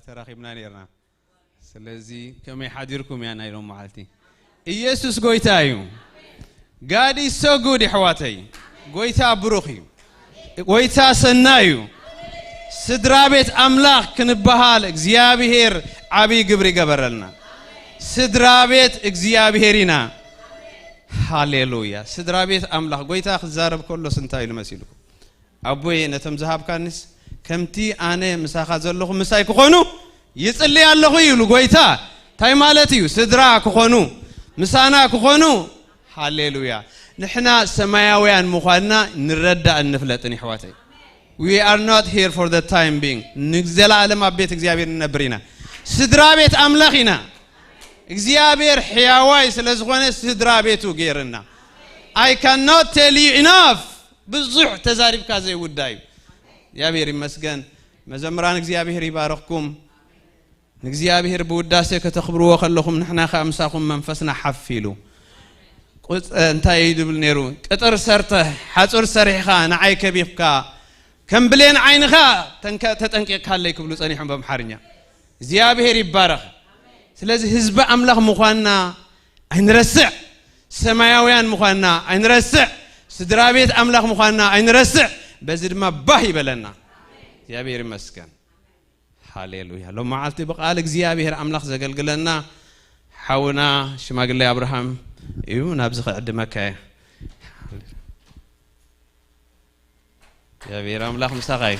ተራኺብና ነርና። ስለዚ ከመይ ሓዲርኩም እያ ናይ ሎም መዓልቲ? ኢየሱስ ጎይታ እዩ። God is so good፣ የሕዋተይ። ጎይታ ብሩኽ እዩ። ጎይታ ሰናይ እዩ። ስድራ ቤት ኣምላኽ ክንበሃል እግዚኣብሔር ዓብዪ ግብሪ ይገበረልና። ስድራ ቤት እግዚኣብሔር ኢና። ሃሌሉያ። ስድራ ቤት ኣምላኽ። ጎይታ ክዛረብ ከሎስ እንታይ ኢሉ መሲልኩም? ኣቦየ፣ ነቶም ዝሃብካኒስ ከምቲ ኣነ ምሳኻ ዘለኹ ምሳይ ክኾኑ ይጽሊ ኣለኹ ይብሉ ጎይታ። እንታይ ማለት እዩ? ስድራ ክኾኑ፣ ምሳና ክኾኑ። ሃሌሉያ። ንሕና ሰማያውያን ምዃንና ንረዳእን ንፍለጥን፣ የሕዋተይ። We are not here for the time being። ንዘለኣለም ኣብ ቤት እግዚኣብሔር ንነብር ኢና። ስድራ ቤት ኣምላኽ ኢና። እግዚኣብሔር ሕያዋይ ስለ ዝኾነ ስድራ ቤቱ ገይርና። I cannot tell you enough። ብዙሕ ተዛሪብካ ዘይውዳ እዩ። እግዚኣብሔር ይመስገን። መዘምራን እግዚኣብሔር ይባረኽኩም። ንእግዚኣብሔር ብውዳሴ ከተኽብርዎ ከለኹም ንሕና ከኣ ምሳኹም መንፈስና ሓፍ ኢሉ። ቁጽ-፣ እንታይ እዩ ዝብል ነይሩ? ቅጥር ሰርተህ፣ ሓጹር ሰሪሕኻ፣ ንዓይ ከቢብካ፣ ከም ብሌን ዓይንኻ ተንከ-፣ ተጠንቂቕካለይ ክብሉ ጸኒሖም በምሓርኛ። እግዚኣብሔር ይባረኽ። ስለዚ ህዝቢ ኣምላኽ ምዃንና ኣይንረስዕ፣ ሰማያውያን ምዃንና ኣይንረስዕ፣ ስድራ ቤት ኣምላኽ ምዃንና ኣይንረስዕ። በዚ ድማ ባህ ይበለና። እግዚኣብሔር ይመስገን። ሃሌሉያ። ሎም መዓልቲ ብቓል እግዚኣብሔር ኣምላኽ ዘገልግለና ሓውና ሽማግሌ ኣብርሃም እዩ። ናብዚ ክዕድመካ እየ። እግዚኣብሔር ኣምላኽ ምሳኻ እዩ።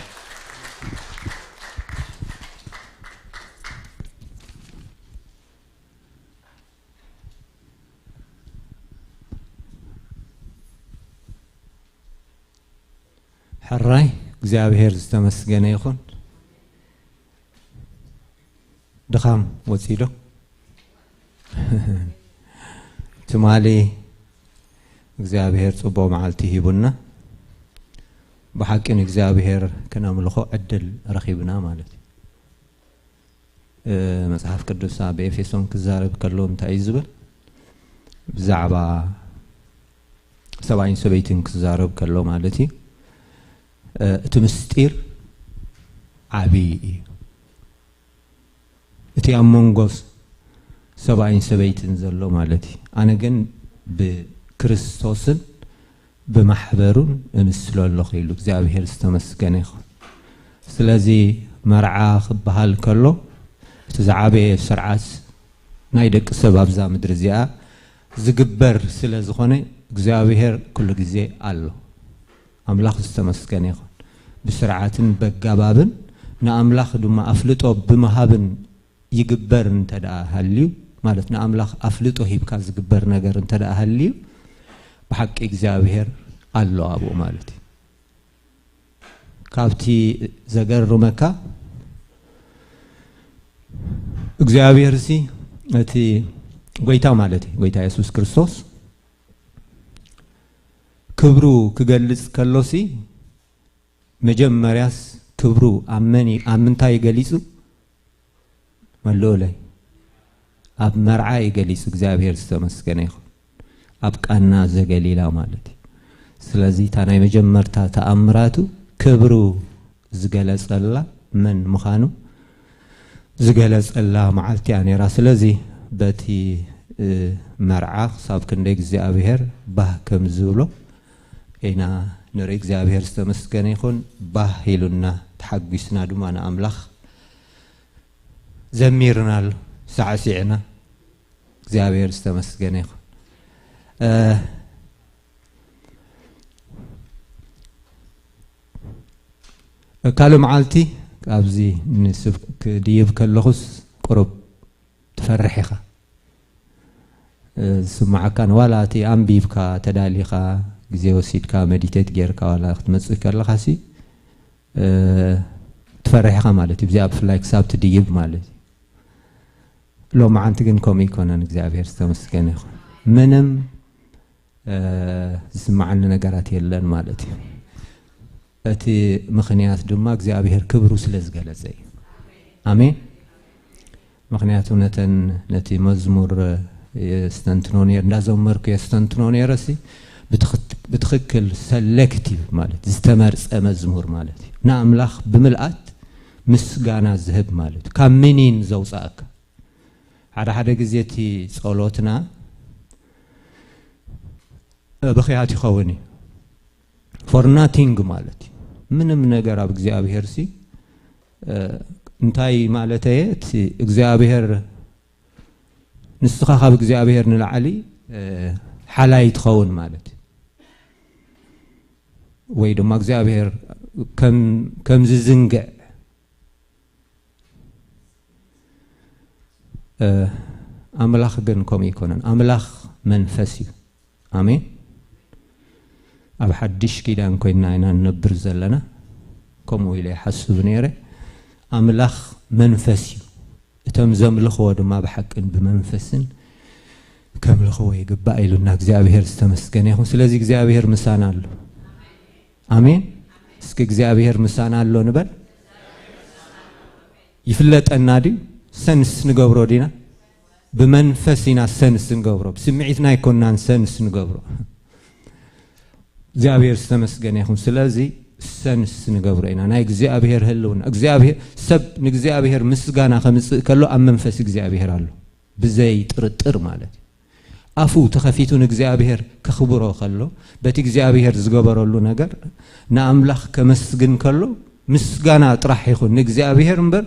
ሕራይ እግዚኣብሔር ዝተመስገነ ይኹን። ድኻም ወጺኡ ዶ? ትማሊ እግዚኣብሔር ጽቡቕ መዓልቲ ሂቡና፣ ብሓቂ ንእግዚኣብሔር ክነምልኾ ዕድል ረኺብና ማለት እዩ። እ፣ መጽሓፍ ቅዱስ ኣብ ኤፌሶን ክዛረብ ከሎ እንታይ እዩ ዝብል? ብዛዕባ ሰብኣይን ሰበይትን ክዛረብ ከሎ ማለት እዩ። እ፣ እቲ ምስጢር ዓብዪ እዩ። እቲ ኣብ መንጎ ሰብኣይን ሰበይትን ዘሎ ማለት እዩ። ኣነ ግን ብክርስቶስን ብማሕበሩን እምስሎ ኣለኹ ኢሉ። እግዚኣብሔር ዝተመስገነ ይኹን። ስለዚ መርዓ ክበሃል ከሎ እቲ ዝዓበየ ስርዓት ናይ ደቂ ሰብ ኣብዛ ምድሪ እዚኣ ዝግበር ስለ ዝኾነ እግዚኣብሔር ኩሉ ግዜ ኣሎ። ኣምላኽ ዝተመስገነ ይኹን። ብስርዓትን በጋባብን ንኣምላኽ ድማ ኣፍልጦ ብምሃብን ይግበር እንተ ደኣ ሃልዩ፣ ማለት ንኣምላኽ ኣፍልጦ ሂብካ ዝግበር ነገር እንተ ደኣ ሃልዩ፣ ብሓቂ እግዚኣብሔር ኣሎ ኣብኡ ማለት እዩ። ካብቲ ዘገርመካ እግዚኣብሔር ሲ እቲ ጎይታ ማለት እዩ፣ ጎይታ የሱስ ክርስቶስ ክብሩ ክገልጽ ከሎሲ መጀመርያስ ክብሩ ኣብ መን እዩ፣ ኣብ ምንታይ እዩ ገሊጹ? መልኡለይ። ኣብ መርዓ እዩ ገሊጹ። እግዚኣብሔር ዝተመስገነ ይኹን። ኣብ ቃና ዘገሊላ ማለት እዩ። ስለዚ እታ ናይ መጀመርታ ተኣምራቱ ክብሩ ዝገለጸላ፣ መን ምዃኑ ዝገለጸላ መዓልቲ እያ ነይራ። ስለዚ በቲ፣ እ፣ መርዓ ክሳብ ክንደይ እግዚኣብሔር ባህ ከም ዝብሎ ኢና ንርኢ። እግዚኣብሔር ዝተመስገነ ይኹን። ባህ ኢሉና ተሓጒስና ድማ ንኣምላኽ ዘሚርናሉ፣ ሳዕሲዕና። እግዚኣብሔር ዝተመስገነ ይኹን። እ፣ ካልእ መዓልቲ ኣብዚ ንስብ-፣ ክድይብ ከለኹስ ቁሩብ ትፈርሕ ኢኻ። እ፣ ዝስምዓካ ንዋላ እቲ ኣንቢብካ፣ ተዳሊኻ፣ ግዜ ወሲድካ፣ መዲቴት ጌርካ ዋላ ክትመጽእ ከለኻሲ፣ እ፣ ትፈርሕ ኢኻ ማለት እዩ። ብዚኣ ብፍላይ ክሳብ ትድይብ ማለት እዩ። ሎማዓንቲ ግን ከምኡ ኣይኮነን። እግዚኣብሔር ዝተመስገነ ይኹን። ምንም፣ እ፣ ዝስምዓኒ ነገራት የለን ማለት እዩ። እቲ ምኽንያት ድማ እግዚኣብሔር ክብሩ ስለ ዝገለጸ እዩ። ኣሜን። ምኽንያቱ ነተን፣ ነቲ መዝሙር የስተንትኖ ነይር-፣ እንዳዘመርኩ የስተንትኖ ነይረሲ፣ ብትኽት-፣ ብትኽክል ሰሌክቲቭ ማለት ዝተመርጸ መዝሙር ማለት እዩ። ንኣምላኽ ብምልኣት ምስጋና ዝህብ ማለት እዩ። ካብ ምኒን ዘውፃእካ ሓደ ሓደ ግዜ እቲ ጸሎትና ብኽያት ይኸውን እዩ። ፎር ናቲንግ ማለት እዩ። ምንም ነገር ኣብ እግዚኣብሔር ሲ እንታይ ማለት እየ እቲ እግዚኣብሔር ንስኻ ካብ እግዚኣብሔር ንላዕሊ ሓላይ ትኸውን ማለት እዩ። ወይ ድማ እግዚኣብሔር ከም ዝዝንግዕ ኣምላኽ ግን ከምኡ ኣይኮነን። ኣምላኽ መንፈስ እዩ። ኣሜን። ኣብ ሓድሽ ኪዳን ኮይንና ኢና ንነብር ዘለና። ከምኡ ኢለ ይሓስብ ነይረ። ኣምላኽ መንፈስ እዩ። እቶም ዘምልኽዎ ድማ ብሓቅን ብመንፈስን ከምልኽዎ ይግባእ ኢሉና። እግዚኣብሔር ዝተመስገነ ይኹን። ስለዚ እግዚኣብሔር ምሳና ኣሎ። ኣሜን። እስኪ እግዚኣብሔር ምሳና ኣሎ ንበል። ይፍለጠና ድዩ? ሰንስ ንገብሮ ዲና? ብመንፈስ ኢና ሰንስ ንገብሮ፣ ብስምዒትና ኣይኮናን ሰንስ ንገብሮ። እግዚኣብሔር ዝተመስገነ ይኹን። ስለዚ ሰንስ ንገብሮ ኢና። ናይ እግዚኣብሔር ህልውና፣ እግዚኣብሔር ሰብ ንእግዚኣብሔር ምስጋና ከምፅእ ከሎ ኣብ መንፈስ እግዚኣብሔር ኣሎ ብዘይ ጥርጥር ማለት እዩ። ኣፉ ተኸፊቱ ንእግዚኣብሔር ከኽብሮ ከሎ፣ በቲ እግዚኣብሔር ዝገበረሉ ነገር ንኣምላኽ ከመስግን ከሎ፣ ምስጋና ጥራሕ ይኹን ንእግዚኣብሔር እምበር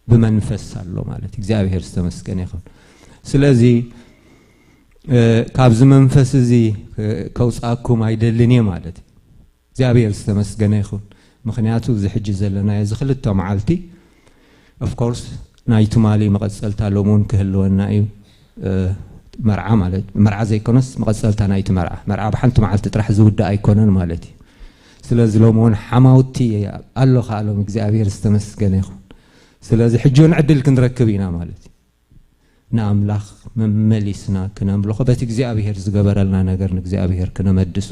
ብመንፈስ ኣሎ ማለት እዩ። እግዚኣብሔር ዝተመስገነ ይኹን። ስለዚ ካብዚ መንፈስ እዚ ከውፃኩም ኣይደልን እየ ማለት እዩ። እግዚኣብሔር ዝተመስገነ ይኹን። ምኽንያቱ እዚ ሕጂ ዘለናዮ እዚ ክልተ መዓልቲ ኦፍኮርስ ናይ ትማሊ መቐፀልታ ሎም እውን ክህልወና እዩ። መርዓ ማለት መርዓ ዘይኮነስ መቐፀልታ ናይቲ መርዓ፣ መርዓ ብሓንቲ መዓልቲ ጥራሕ ዝውዳእ ኣይኮነን ማለት እዩ። ስለዚ ሎም እውን ሓማውቲ ኣሎ ከኣሎም እግዚኣብሔር ዝተመስገነ ይኹን። ስለዚ ሕጂ እውን ዕድል ክንረክብ ኢና ማለት እዩ። ንኣምላኽ መመሊስና ክነምልኾ፣ በቲ እግዚኣብሔር ዝገበረልና ነገር ንእግዚኣብሔር ክነመድሶ፣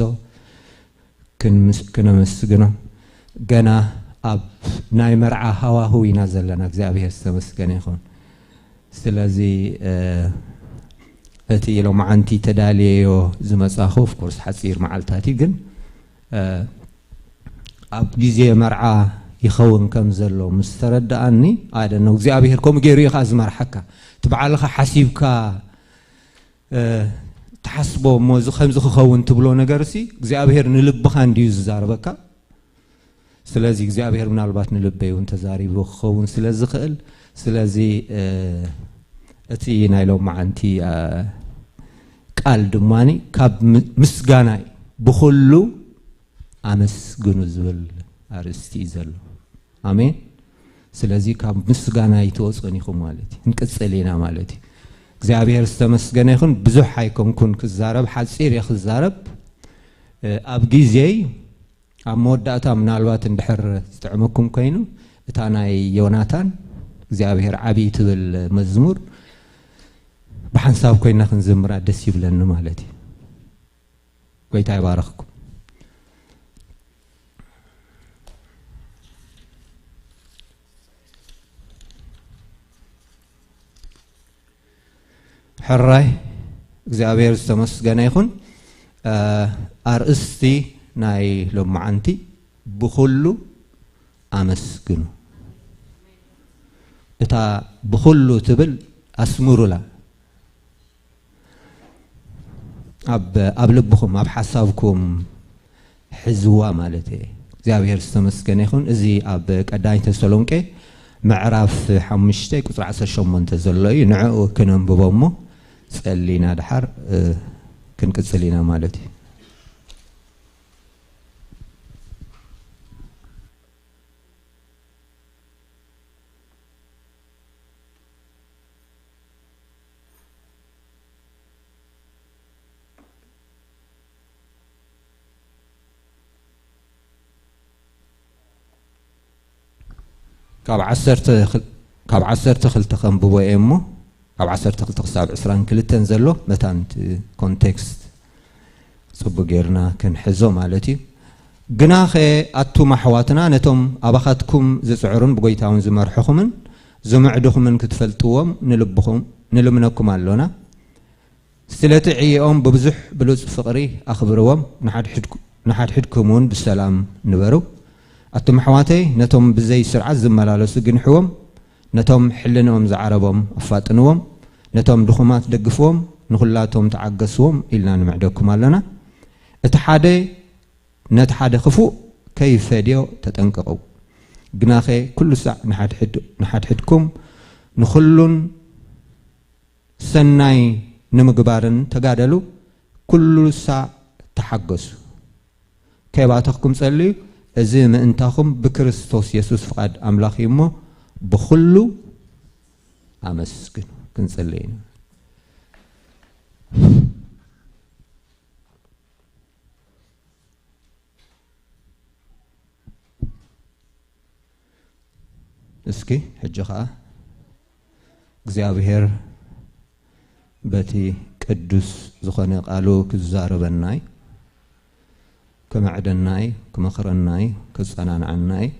ክነመስግኖ። ገና ኣብ ናይ መርዓ ሃዋህው ኢና ዘለና። እግዚኣብሔር ዝተመስገነ ይኹን። ስለዚ እቲ ሎማዓንቲ ተዳልየዮ ዝመጻኹ ኦፍኮርስ ሓፂር መዓልታት እዩ፣ ግን ኣብ ግዜ መርዓ ይኸውን ከም ዘሎ ምስ ተረዳኣኒ፣ ኣደነው እግዚኣብሔር ከምኡ ገይሩ እዩ ከዓ ዝመርሓካ። እቲ በዓልኻ ሓሲብካ ትሓስቦ እሞ እዚ ከምዚ ክኸውን ትብሎ ነገር ሲ እግዚኣብሔር ንልብኻ እንድዩ ዝዛረበካ። ስለዚ እግዚኣብሔር ምናልባት ንልበይ እውን ተዛሪቡ ክኸውን ስለ ዝኽእል፣ ስለዚ እቲ ናይ ሎማዓንቲ ቃል ድማ ካብ ምስጋና እዩ። ብኹሉ ኣመስግኑ ዝብል ኣርእስቲ እዩ ዘሎ። ኣሜን። ስለዚ ካብ ምስጋና ኣይትወፁን ኢኹም ማለት እዩ። ክንቅፅል ኢና ማለት እዩ። እግዚኣብሔር ዝተመስገነ ይኹን። ብዙሕ ኣይኮንኩን ክዛረብ፣ ሓፂር እየ ክዛረብ። ኣብ ግዜይ ኣብ መወዳእታ ምናልባት እንድሕር ዝጥዕመኩም ኮይኑ እታ ናይ ዮናታን እግዚኣብሔር ዓብዪ ትብል መዝሙር ብሓንሳብ ኮይና ክንዝምራ ደስ ይብለኒ ማለት እዩ። ጎይታ ይባረኽኩም። ሕራይ እግዚኣብሔር ዝተመስገነ ይኹን። ኣርእስቲ ናይ ሎማዓንቲ ብኹሉ ኣመስግኑ። እታ ብኹሉ ትብል ኣስምሩላ። ኣብ ልብኹም ኣብ ሓሳብኩም ሕዝዋ ማለት እየ። እግዚኣብሔር ዝተመስገነ ይኹን። እዚ ኣብ ቀዳይ ተሰሎንቄ ምዕራፍ ሓሙሽተ ቁፅሪ ዓሰርተ ሸሞንተ ዘሎ እዩ። ንዕኡ ክነንብቦ እሞ ፀሊና ድሓር ክንቅፅል ኢና ማለት እዩ። ካብ ዓሰርተ ክል- ካብ ዓሰርተ ክልተ ከንብቦ እየ እሞ ካብ ዓሰርተ ክልተ ክሳብ ዕስራን ክልተን ዘሎ መታን እቲ ኮንቴክስት ፅቡቅ ጌርና ክንሕዞ ማለት እዩ። ግናኸ ኣቱም ኣሕዋትና ነቶም ኣባኻትኩም ዝፅዕሩን ብጎይታውን ዝመርሕኹምን ዝምዕድኹምን ክትፈልጥዎም ንልብኹም ንልምነኩም ኣሎና። ስለቲ ዕይኦም ብብዙሕ ብሉጽ ፍቕሪ ኣኽብርዎም፣ ንሓድሕድኩ- ንሓድሕድኩም እውን ብሰላም ንበሩ። ኣቱም ኣሕዋተይ፣ ነቶም ብዘይ ስርዓት ዝመላለሱ ግንሕዎም፣ ነቶም ሕልንኦም ዝዓረቦም ኣፋጥንዎም፣ ነቶም ድኹማት ደግፍዎም፣ ንኹላቶም ተዓገስዎም ኢልና ንምዕደኩም ኣለና። እቲ ሓደ ነቲ ሓደ ክፉእ ከይፈድዮ ተጠንቀቑ። ግናኸ ኩሉ ሳዕ ንሓድሕድ-፣ ንሓድሕድኩም ንኹሉን ሰናይ ንምግባርን ተጋደሉ፣ ኩሉ ሳዕ ተሓገሱ። ከይባተኽኩም ጸልዩ፣ እዚ ምእንታኹም ብክርስቶስ የሱስ ፍቓድ ኣምላኽ እዩ እሞ፣ ብኹሉ ኣመስግኑ። ክንጽሊ ኢና። እስኪ ሕጂ ኸኣ እግዚኣብሔር በቲ ቅዱስ ዝኾነ ቃሉ ክዛረበና እዩ፣ ክምዕደና እዩ፣ ክመኽረና እዩ፣ ከጸናንዓና እዩ።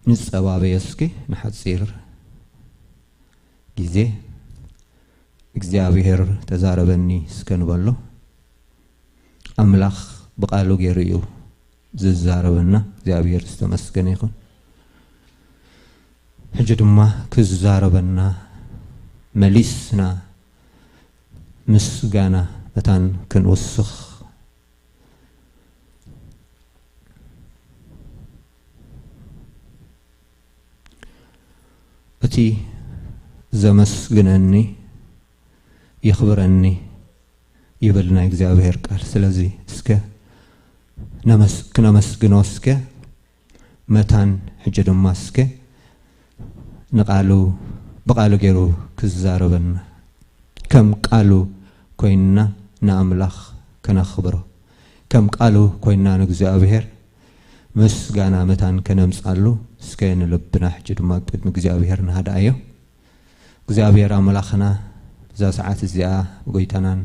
ንጸባበዮ እስኪ ንሓጺር ግዜ። እግዚኣብሔር ተዛረበኒ እስከ ንበሎ። ኣምላኽ ብቓሉ ገይሩ እዩ ዝዛረበና። እግዚኣብሔር ዝተመስገነ ይኹን። ሕጂ ድማ ክዛረበና መሊስና ምስጋና መታን ክንውስኽ። እቲ ዘመስግነኒ የኽብረኒ ይብል ናይ እግዚኣብሔር ቃል። ስለዚ እስከ ነመስ-፣ ክነመስግኖ እስከ መታን ሕጂ ድማ እስከ ንቓሉ፣ ብቓሉ ገይሩ ክዛረበና፣ ከም ቃሉ ኮይንና ንኣምላኽ ከነኽብሮ፣ ከም ቃሉ ኮይንና ንእግዚኣብሔር ምስጋና መታን ከነምጻሉ እስከ ንልብና ሕጂ ድማ ቅድሚ እግዚኣብሔር ንሃድኣዮ። እግዚኣብሔር ኣምላኽና፣ እዛ ሰዓት እዚኣ ብጎይታናን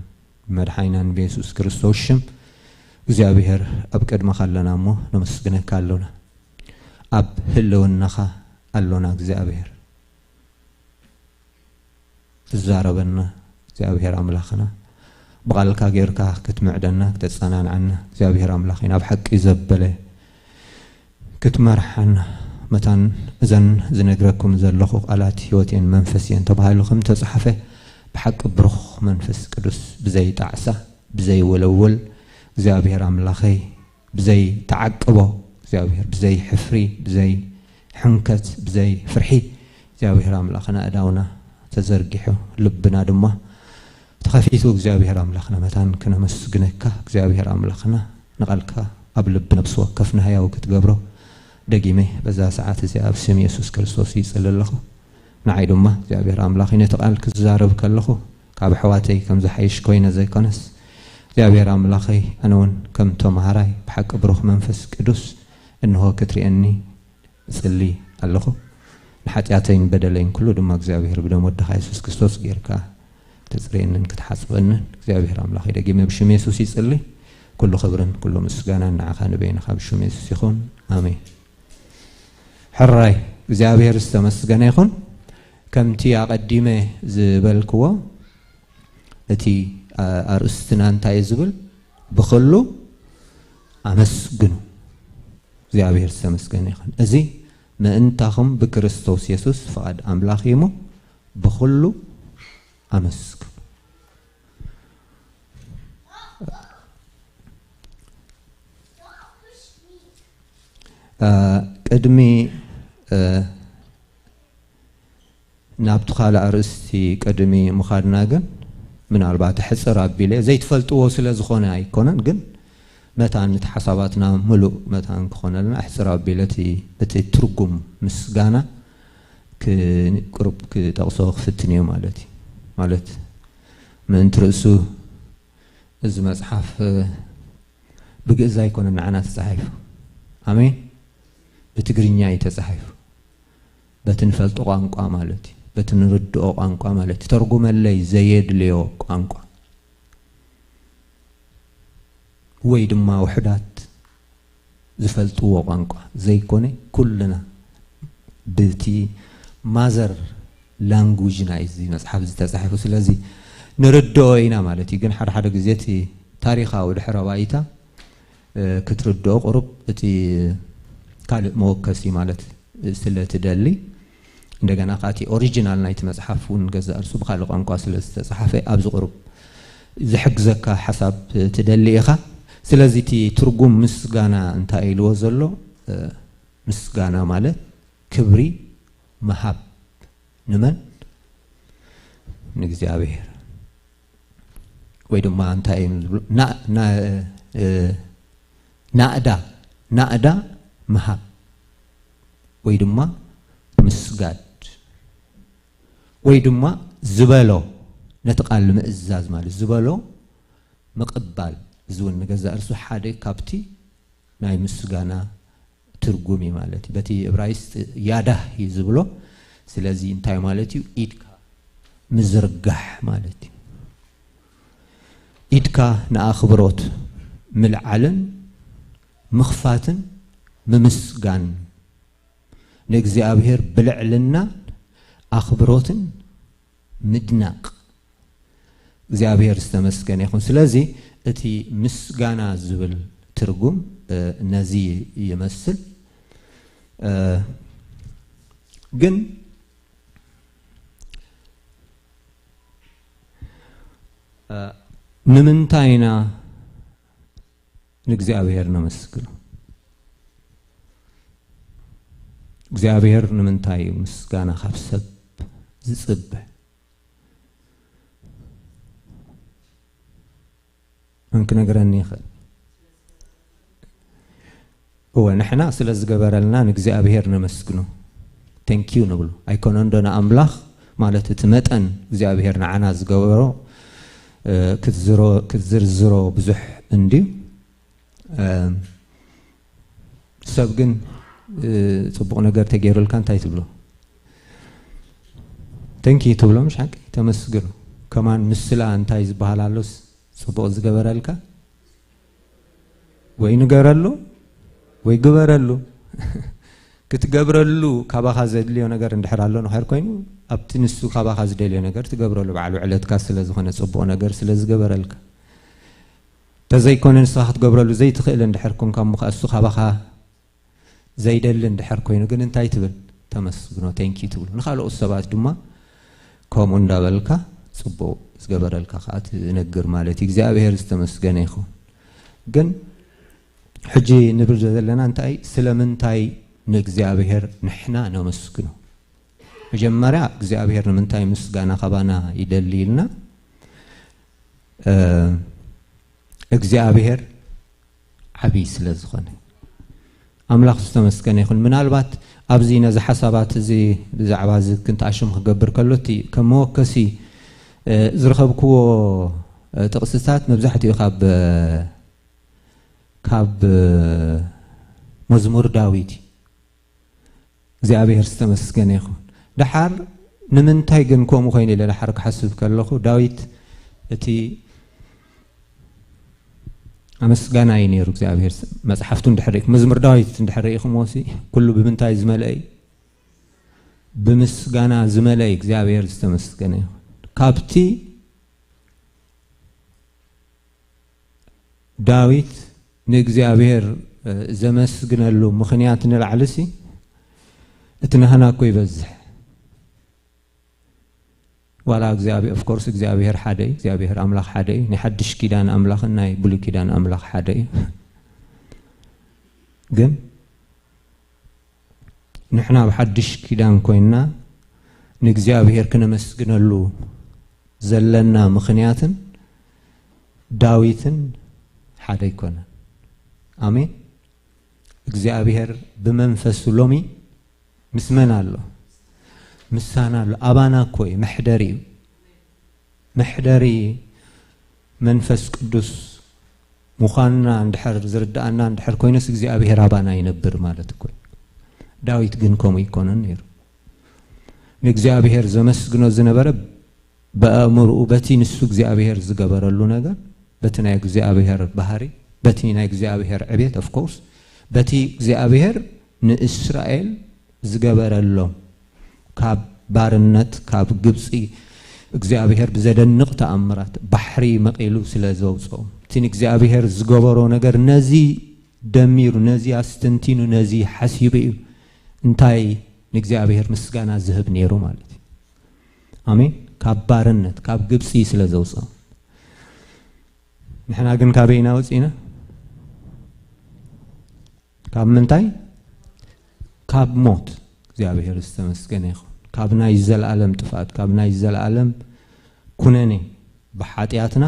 መድሓኒናን ብየሱስ ክርስቶስ ሽም እግዚኣብሔር ኣብ ቅድመኻ ኣለና እሞ ነመስግነካ ኣሎና። ኣብ ህልውናኻ ኣሎና እግዚኣብሔር። ትዛረበና እግዚኣብሔር ኣምላኽና፣ ብቓልካ ጌርካ ክትምዕደና፣ ክተጸናንዓና እግዚኣብሔር ኣምላኽ ኢና። ኣብ ሓቂ ዘበለ ክትመርሓና፣ መታን እዘን ዝነግረኩም ዘለኹ ቃላት ህይወት እየን መንፈስ እየን ተባሂሉ ከም ተጻሕፈ፣ ብሓቂ ብሩኽ መንፈስ ቅዱስ ብዘይ ጣዕሳ፣ ብዘይ ወለወል እግዚኣብሔር ኣምላኸይ፣ ብዘይ ተዓቅቦ እግዚኣብሔር፣ ብዘይ ሕፍሪ፣ ብዘይ ሕንከት፣ ብዘይ ፍርሒ እግዚኣብሔር ኣምላኽና እዳውና ተዘርጊሑ፣ ልብና ድማ ተኸፊቱ እግዚኣብሔር ኣምላኽና መታን ክነመስግነካ። እግዚኣብሔር ኣምላኽና ንቓልካ ኣብ ልቢ ነብሲ ወከፍና ህያው ክትገብሮ ደጊመ በዛ ሰዓት እዚኣ ኣብ ስም የሱስ ክርስቶስ ይጽሊ ኣለኹ። ንዓይ ድማ እግዚኣብሔር ኣምላኽ ነቲ ቃል ክዛረብ ከለኹ ካብ ኣሕዋተይ ከም ዝሓይሽ ኮይነ ዘይኮነስ እግዚኣብሔር ኣምላኸይ ኣነ እውን ከም ተማሃራይ ብሓቂ ብሩኽ መንፈስ ቅዱስ እንሆ ክትርእየኒ እጽሊ ኣለኹ። ንሓጢኣተይን በደለይን ኩሉ ድማ እግዚኣብሔር ብደም ወድኻ የሱስ ክርስቶስ ጌርካ ተጽርየንን ክትሓጽበንን እግዚኣብሔር ኣምላኸይ ደጊመ ብሽም የሱስ ይጽሊ። ኩሉ ክብርን ኩሉ ምስጋናን ንዓኻ ንበይንኻ ብሽም የሱስ ይኹን። ኣሜን። ሕራይ እግዚኣብሔር ዝተመስገነ ይኹን። ከምቲ ኣቐዲመ ዝበልክዎ እቲ፣ ኣ-፣ ኣርእስትና እንታይ እዩ ዝብል? ብኹሉ ኣመስግኑ። እግዚኣብሔር ዝተመስገነ ይኹን። እዚ ምእንታኹም ብክርስቶስ የሱስ ፍቓድ ኣምላኽ እዩ እሞ ብኹሉ ኣመስግኑ። እ፣ ቅድሚ፣ እ፣ ናብቲ ካልእ ኣርእስቲ ቅድሚ ምኻድና ግን ምናልባት ሕጽር ኣቢለ ዘይትፈልጥዎ ስለ ዝኾነ ኣይኮነን፣ ግን መታን እቲ ሓሳባትና ምሉእ መታን ክኾነልና ኣሕጽር ኣቢለ እቲ፣ እቲ ትርጉም ምስጋና ክ-፣ ቁሩብ ክጠቕሶ ክፍትን እየ ማለት እዩ። ማለት ምእንቲ ርእሱ እዚ መጽሓፍ፣ እ፣ ብግእዝ ኣይኮነን ንዓና ተጻሒፉ። ኣሜን። ብትግርኛ እዩ ተጻሒፉ። በቲ ንፈልጦ ቋንቋ ማለት እዩ። በቲ ንርድኦ ቋንቋ ማለት እዩ። ተርጉመለይ ዘየድልዮ ቋንቋ ወይ ድማ ውሑዳት ዝፈልጥዎ ቋንቋ ዘይኮነ፣ ኩልና ብቲ ማዘር ላንጉጅና እዩ እዚ መጽሓፍ እዚ ተጻሒፉ። ስለዚ ንርድኦ ኢና ማለት እዩ። ግን ሓደ ሓደ ግዜ እቲ ታሪኻዊ ድሕረ ባይታ ክትርድኦ ቁሩብ እቲ ካልእ መወከሲ ማለት ስለ ትደሊ፣ እንደገና ከኣ እቲ ኦሪጂናል ናይቲ መጽሓፍ እውን ገዛእ ርእሱ ብኻልእ ቋንቋ ስለ ዝተጻሓፈ ኣብዚ ቁሩብ ዝሕግዘካ ሓሳብ ትደሊ ኢኻ። ስለዚ እቲ ትርጉም ምስጋና እንታይ ኢልዎ ዘሎ? ምስጋና ማለት ክብሪ ምሃብ ንመን? ንእግዚኣብሔር። ወይ ድማ እንታይ እዮም ዝብሉ? ና-፣ ና-፣ እ፣ ናእዳ፣ ናእዳ ምሃብ ወይ ድማ ምስጋድ ወይ ድማ ዝበሎ፣ ነቲ ቃል ምእዛዝ ማለት ዝበሎ ምቕባል። እዚ እውን ንገዛእ ርእሱ ሓደ ካብቲ ናይ ምስጋና ትርጉም እዩ ማለት እዩ። በቲ እብራይስጥ ያዳህ እዩ ዝብሎ። ስለዚ እንታይ ማለት እዩ? ኢድካ ምዝርጋሕ ማለት እዩ። ኢድካ ንኣኽብሮት ምልዓልን ምኽፋትን ምምስጋን፣ ንእግዚኣብሔር ብልዕልና ኣኽብሮትን ምድናቕ። እግዚኣብሔር ዝተመስገነ ይኹን። ስለዚ እቲ ምስጋና ዝብል ትርጉም፣ እ፣ ነዚ ይመስል። እ፣ ግን፣ እ፣ ንምንታይ ኢና ንእግዚኣብሔር ነመስግኖ? እግዚኣብሔር ንምንታይ እዩ ምስጋና ካብ ሰብ ዝጽበ? መን ክነግረኒ ይኽእል? እወ፣ ንሕና ስለ ዝገበረልና ንእግዚኣብሔር ነመስግኖ። ቴንኪዩ ንብሎ። ኣይኮነን ዶ ንኣምላኽ ማለት እቲ መጠን እግዚኣብሔር ንዓና ዝገበሮ፣ እ፣ ክትዝሮ-፣ ክትዝርዝሮ ብዙሕ እንድዩ። እ፣ ሰብ ግን፣ እ፣ ጽቡቕ ነገር ተገይሩልካ እንታይ ትብሎ? ቴንኪዩ ትብሎ፣ ምሽ ሓቂ? ተመስግኖ። ከማን ምስላ እንታይ ዝበሃል ኣሎስ ጽቡቕ ዝገበረልካ? ወይ ንገረሉ ወይ ግበረሉ። ክትገብረሉ ካባኻ ዘድልዮ ነገር እንድሕር ኣሎ ንኸር ኮይኑ፣ ኣብቲ ንሱ ካባኻ ዝደልዮ ነገር ትገብረሉ፣ በዓል ውዕለትካ ስለ ዝኾነ፣ ጽቡቕ ነገር ስለ ዝገበረልካ። ተዘይኮነ ንስኻ ክትገብረሉ ዘይትኽእል እንድሕር ኮንካ፣ እሞ ከኣ እሱ ካባኻ ዘይደሊ እንድሕር ኮይኑ ግን እንታይ ትብል? ተመስግኖ፣ ቴንኪዩ ትብሎ። ንኻልኦት ሰባት ድማ ከምኡ እንዳበልካ ጽቡቕ ዝገበረልካ ከኣ ትነግር ማለት እዩ። እግዚኣብሔር ዝተመስገነ ይኹን። ግን ሕጂ ንብል ዘለና እንታይ፣ ስለምንታይ ንእግዚኣብሔር ንሕና ነመስግኖ? መጀመርያ እግዚኣብሔር ንምንታይ ምስጋና ካባና ይደሊ ኢልና፣ እ፣ እግዚኣብሔር ዓብዪ ስለ ዝኾነ። ኣምላኽ ዝተመስገነ ይኹን። ምናልባት ኣብዚ ነዚ ሓሳባት እዚ ብዛዕባ እዚ ክንተኣሽም ክገብር ከሎ እቲ ከም መወከሲ፣ እ፣ ዝረኸብክዎ፣ እ፣ ጥቕስታት መብዛሕትኡ ካብ፣ እ፣ ካብ፣ እ፣ መዝሙር ዳዊት እዩ። እግዚኣብሔር ዝተመስገነ ይኹን። ደሓር ንምንታይ ግን ከምኡ ኮይኑ ኢለ ደሓር ክሓስብ ከለኹ፣ ዳዊት እቲ ኣመስጋናይ ነይሩ። እግዚኣብሔር ስ-፣ መጽሓፍቱ እንድሕር ርኢኹም፣ መዝሙር ዳዊት እንድሕር ርኢኹምዎ ሲ፣ ኩሉ ብምንታይ ዝመልአ እዩ? ብምስጋና ዝመልአ እዩ። እግዚኣብሔር ዝተመስገነ ይኹን። ካብቲ ዳዊት ንእግዚኣብሔር፣ እ፣ ዘመስግነሉ ምኽንያት ንላዕሊ ሲ፣ እቲ ናህና እኮ ይበዝሕ። ዋላ እግዚኣብሔር፣ ኦፍ ኮርስ እግዚኣብሔር ሓደ እዩ፣ እግዚኣብሔር ኣምላኽ ሓደ እዩ። ናይ ሓድሽ ኪዳን ኣምላኽን ናይ ብሉይ ኪዳን ኣምላኽ ሓደ እዩ። ግን ንሕና ኣብ ሓድሽ ኪዳን ኮይንና ንእግዚኣብሔር ክነመስግነሉ ዘለና ምኽንያትን ዳዊትን ሓደ ኣይኮነን። ኣሜን። እግዚኣብሔር ብመንፈሱ ሎሚ ምስ መን ኣሎ? ምሳና ኣሎ። ኣባና እኮ እዩ፣ መሕደሪ እዩ። መሕደሪ መንፈስ ቅዱስ ምዃንና እንድሕር ዝርድኣና እንድሕር ኮይኑስ እግዚኣብሔር ኣባና ይነብር ማለት እኮ እዩ። ዳዊት ግን ከምኡ ኣይኮነን ነይሩ። ንእግዚኣብሔር ዘመስግኖ ዝነበረ ብኣእምርኡ በቲ ንሱ እግዚኣብሔር ዝገበረሉ ነገር፣ በቲ ናይ እግዚኣብሔር ባህሪ፣ በቲ ናይ እግዚኣብሔር ዕቤት፣ ኦፍ ኮርስ፣ በቲ እግዚኣብሔር ንእስራኤል ዝገበረሎም፣ ካብ ባርነት፣ ካብ ግብጺ፣ እግዚኣብሔር ብዘደንቕ ተኣምራት ባሕሪ መቒሉ ስለ ዘውፅኦም፣ እቲ ንእግዚኣብሔር ዝገበሮ ነገር ነዚ ደሚሩ፣ ነዚ ኣስተንቲኑ፣ ነዚ ሓሲቡ እዩ። እንታይ ንእግዚኣብሔር ምስጋና ዝህብ ነይሩ ማለት እዩ። ኣሜን። ካብ ባርነት፣ ካብ ግብፂ ስለ ዘውፅኦም። ንሕና ግን ካበይና ወፂና? ካብ ምንታይ? ካብ ሞት። እግዚኣብሔር ዝተመስገነ ይኹን። ካብ ናይ ዘለኣለም ጥፍኣት፣ ካብ ናይ ዘለኣለም ኩነኔ፣ ብሓጢኣትና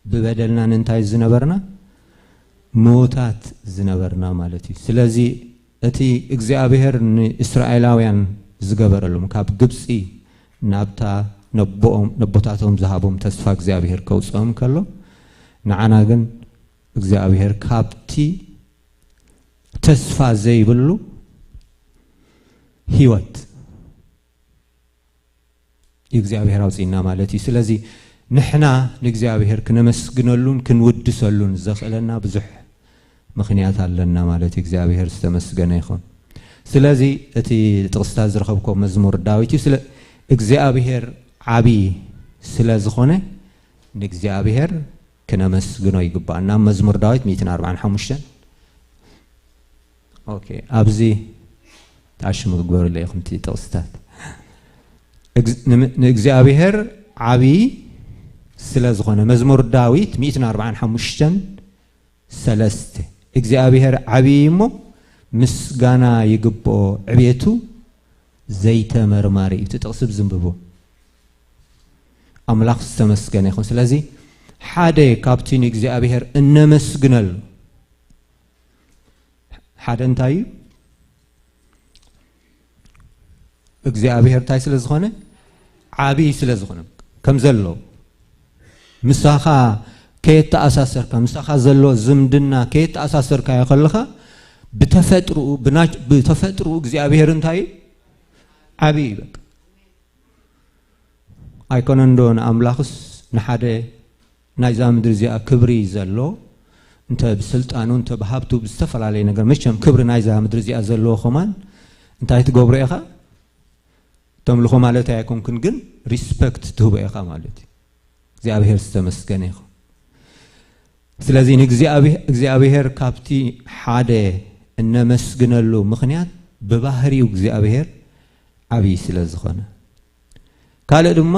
ብበደልና ንእንታይ ዝነበርና? ምዉታት ዝነበርና ማለት እዩ። ስለዚ እቲ እግዚኣብሔር ንእስራኤላውያን ዝገበረሎም፣ ካብ ግብፂ ናብታ ነቦኦም፣ ነቦታቶም ዝሃቦም ተስፋ እግዚኣብሔር ከውፅኦም ከሎ፣ ንዓና ግን እግዚኣብሔር ካብቲ ተስፋ ዘይብሉ ህይወት እግዚኣብሔር ኣውፅእና ማለት እዩ። ስለዚ ንሕና ንእግዚኣብሔር ክነመስግነሉን ክንውድሰሉን ዘኽእለና ብዙሕ ምኽንያት ኣለና ማለት እዩ። እግዚኣብሔር ዝተመስገነ ይኹን። ስለዚ እቲ ጥቕስታት ዝረኸብኮ መዝሙር ዳዊት እዩ። ስለ እግዚኣብሔር ዓብዪ ስለ ዝኾነ ንእግዚኣብሔር ክነመስግኖ ይግባእ። ናብ መዝሙር ዳዊት ሚእትን ኣርባዓን ሓሙሽተን። ኦኬ፣ ኣብዚ ታሽሙ ግበሩለይ ኢኹም እቲ ጥቕስታት። እግዝ-፣ ንም-፣ ንእግዚኣብሔር ዓብዪ ስለ ዝኾነ፣ መዝሙር ዳዊት ሚእትን ኣርባዓን ሓሙሽተን ሰለስተ፣ እግዚኣብሔር ዓብዪ እሞ ምስጋና ይግብኦ፣ ዕቤቱ ዘይተመርማሪ እዩ። እቲ ጥቕሲ ብዝንብቡ ኣምላኽ ዝተመስገነ ይኹን። ስለዚ ሓደ ካብቲ ንእግዚኣብሔር እነመስግነሉ ሓደ እንታይ እዩ? እግዚኣብሔር እንታይ ስለ ዝኾነ? ዓብዪ ስለ ዝኾነ። ከም ዘሎ ምሳኻ ከየተኣሳሰርካ፣ ምሳኻ ዘሎ ዝምድና ከየተኣሳሰርካዮ ከለኻ፣ ብተፈጥሮኡ፣ ብና-፣ ብተፈጥሮኡ እግዚኣብሔር እንታይ እዩ? ዓብዪ እዩ በቃ። ኣይኮነን ዶ ንኣምላኽስ ንሓደ ናይዛ ምድሪ እዚኣ ክብሪ ዘሎ፣ እንተ ብስልጣኑ፣ እንተ ብሃብቱ፣ ብዝተፈላለየ ነገር፣ መቸም ክብሪ ናይዛ ምድሪ እዚኣ ዘለዎ ከማን እንታይ ትገብሮ ኢኻ? ተምልኾ ማለት ኣይኮንኩን፣ ግን ሪስፐክት ትህቦ ኢኻ ማለት እዩ። እግዚኣብሔር ዝተመስገነ ይኹን። ስለዚ ንእግዚኣብሄ-፣ እግዚኣብሔር ካብቲ ሓደ እነመስግነሉ ምኽንያት ብባህሪኡ እግዚኣብሔር ዓብዪ ስለ ዝኾነ፣ ካልእ ድማ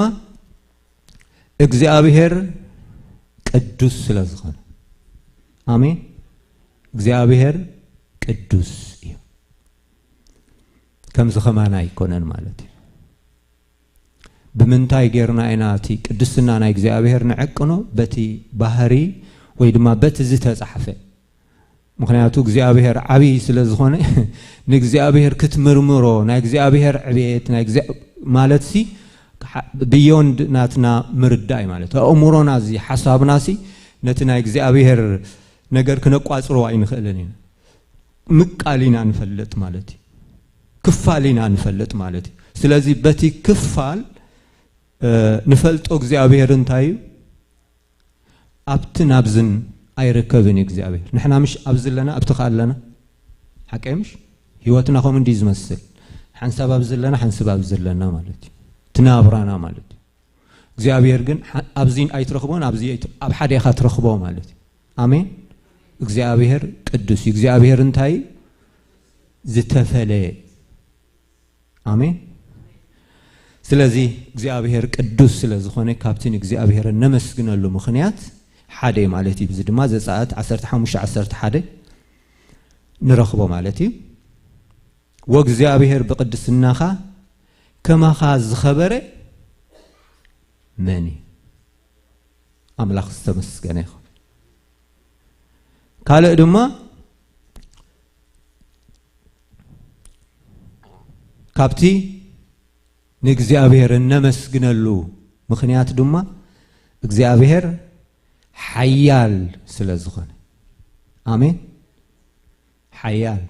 እግዚኣብሔር ቅዱስ ስለ ዝኾነ። ኣሜን። እግዚኣብሔር ቅዱስ እዩ። ከምዚ ከማን ኣይኮነን ማለት እዩ። ብምንታይ ጌርና ኢና እቲ ቅድስና ናይ እግዚኣብሔር ንዕቅኖ? በቲ ባህሪ ወይ ድማ በቲ ዝተጻሕፈ። ምኽንያቱ እግዚኣብሔር ዓብዪ ስለ ዝኾነ ንእግዚኣብሔር ክትምርምሮ፣ ናይ እግዚኣብሔር ዕቤት፣ ናይ እግዚኣብ-፣ ማለትሲ ብዮንድ ናትና ምርዳእ እዩ ማለት። ኣእምሮና እዚ ሓሳብናሲ ነቲ ናይ እግዚኣብሔር ነገር ክነቋጽሮ ኣይንኽእልን ኢና። ምቃል ኢና ንፈልጥ ማለት እዩ። ክፋል ኢና ንፈልጥ ማለት እዩ። ስለዚ በቲ ክፋል፣ እ፣ ንፈልጦ እግዚኣብሔር እንታይ እዩ? ኣብትን ኣብዝን ኣይርከብን እዩ እግዚኣብሔር። ንሕና ምሽ ኣብዚ ኣለና፣ ኣብቲ ኸኣ ኣለና። ሓቀይ ምሽ? ህይወትና ከምኡ እንዲዩ ዝመስል። ሓንሳብ ኣብዚ ኣለና፣ ሓንሳብ ኣብዚ ኣለና ማለት እዩ። እቲ ናብራና ማለት እዩ። እግዚኣብሔር ግን ሓ-፣ ኣብዚ ኣይትረኽቦን፣ ኣብዚ ኣይት-፣ ኣብ ሓደ ኢኻ ትረኽቦ ማለት እዩ። ኣሜን። እግዚኣብሔር ቅዱስ እዩ። እግዚኣብሔር እንታይ እዩ? ዝተፈለየ። ኣሜን። ስለዚ እግዚኣብሔር ቅዱስ ስለ ዝኾነ ካብቲ ንእግዚኣብሔር እነመስግነሉ ምኽንያት ሓደ ማለት እዩ። እዚ ድማ ዘጸኣት ዓሰርተ ሓሙሽተ ዓሰርተ ሓደ ንረኽቦ ማለት እዩ። "ወእግዚኣብሔር ብቅድስናኻ ከማኻ ዝኸበረ መን እዩ?" ኣምላኽ ዝተመስገነ ይኹን። ካልእ ድማ ካብቲ ንእግዚኣብሔር እነመስግነሉ ምኽንያት ድማ እግዚኣብሔር ሓያል ስለ ዝኾነ። ኣሜን። ሓያል።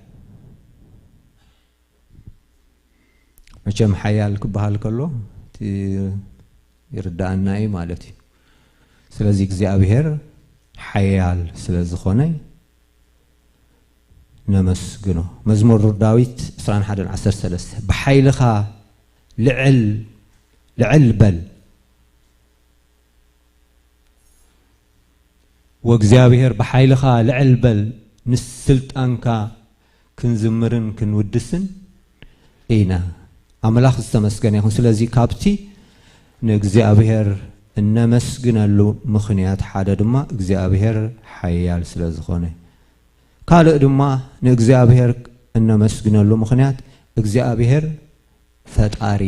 መቸም ሓያል ክበሃል ከሎ እቲ ይርዳኣና እዩ ማለት እዩ። ስለዚ እግዚኣብሔር ሓያል ስለ ዝኾነ ነመስግኖ። መዝሙር ዳዊት ዕስራን ሓደን ዓሰርተ ሰለስተ፣ "ብሓይልኻ ልዕል፣ ልዕል በል፣ ወእግዚኣብሔር ብሓይልኻ ልዕል በል፣ ንስልጣንካ ክንዝምርን ክንውድስን ኢና። ኣምላኽ ዝተመስገነ ይኹን። ስለዚ ካብቲ ንእግዚኣብሔር እነመስግነሉ ምኽንያት ሓደ ድማ እግዚኣብሔር ሓያል ስለ ዝኾነ፣ ካልእ ድማ ንእግዚኣብሔር እነመስግነሉ ምኽንያት እግዚኣብሔር ፈጣሪ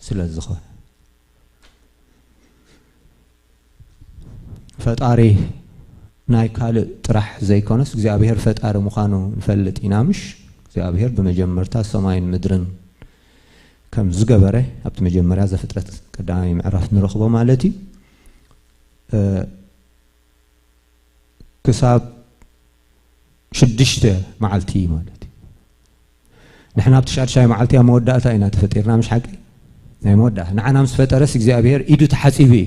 ስለ ዝኾነ፣ ፈጣሪ ናይ ካልእ ጥራሕ ዘይኮነስ እግዚኣብሔር ፈጣሪ ምዃኑ ንፈልጥ ኢና። ምሽ እግዚኣብሔር ብመጀመርታ ሰማይን ምድርን ከም ዝገበረ ኣብቲ መጀመርያ ዘፍጥረት ቀዳማይ ምዕራፍ ንረኽቦ ማለት እዩ። ክሳብ ሽዱሽተ መዓልቲ ማለት እዩ። ንሕና ኣብቲ ሻድሻይ መዓልቲ ኣብ መወዳእታ ኢና ተፈጢርና፣ ምሽ ሓቂ? ናይ መወዳእታ ንዓና ምስ ፈጠረስ እግዚኣብሔር ኢዱ ተሓጺቡ እዩ።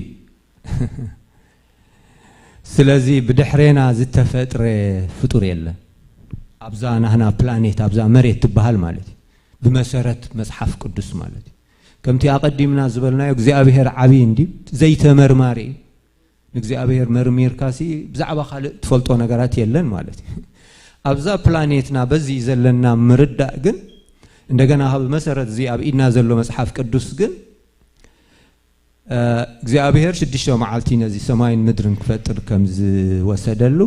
ስለዚ ብድሕሬና ዝተፈጥረ ፍጡር የለን ኣብዛ ናህና ፕላኔት፣ ኣብዛ መሬት ትበሃል ማለት እዩ። ብመሰረት መጽሓፍ ቅዱስ ማለት እዩ። ከምቲ ኣቐዲምና ዝበልናዮ እግዚኣብሔር ዓብዪ እንዲ ዘይተመርማሪ እዩ። ንእግዚኣብሔር መርሚርካሲ ብዛዕባ ካልእ ትፈልጦ ነገራት የለን ማለት እዩ። ኣብዛ ፕላኔትና በዚ ዘለና ምርዳእ ግን እንደገና ካብ መሰረት እዚ ኣብ ኢድና ዘሎ መጽሓፍ ቅዱስ ግን እግዚኣብሔር ሽዱሽተ መዓልቲ ነዚ ሰማይን ምድርን ክፈጥር ከም ዝወሰደሉ፣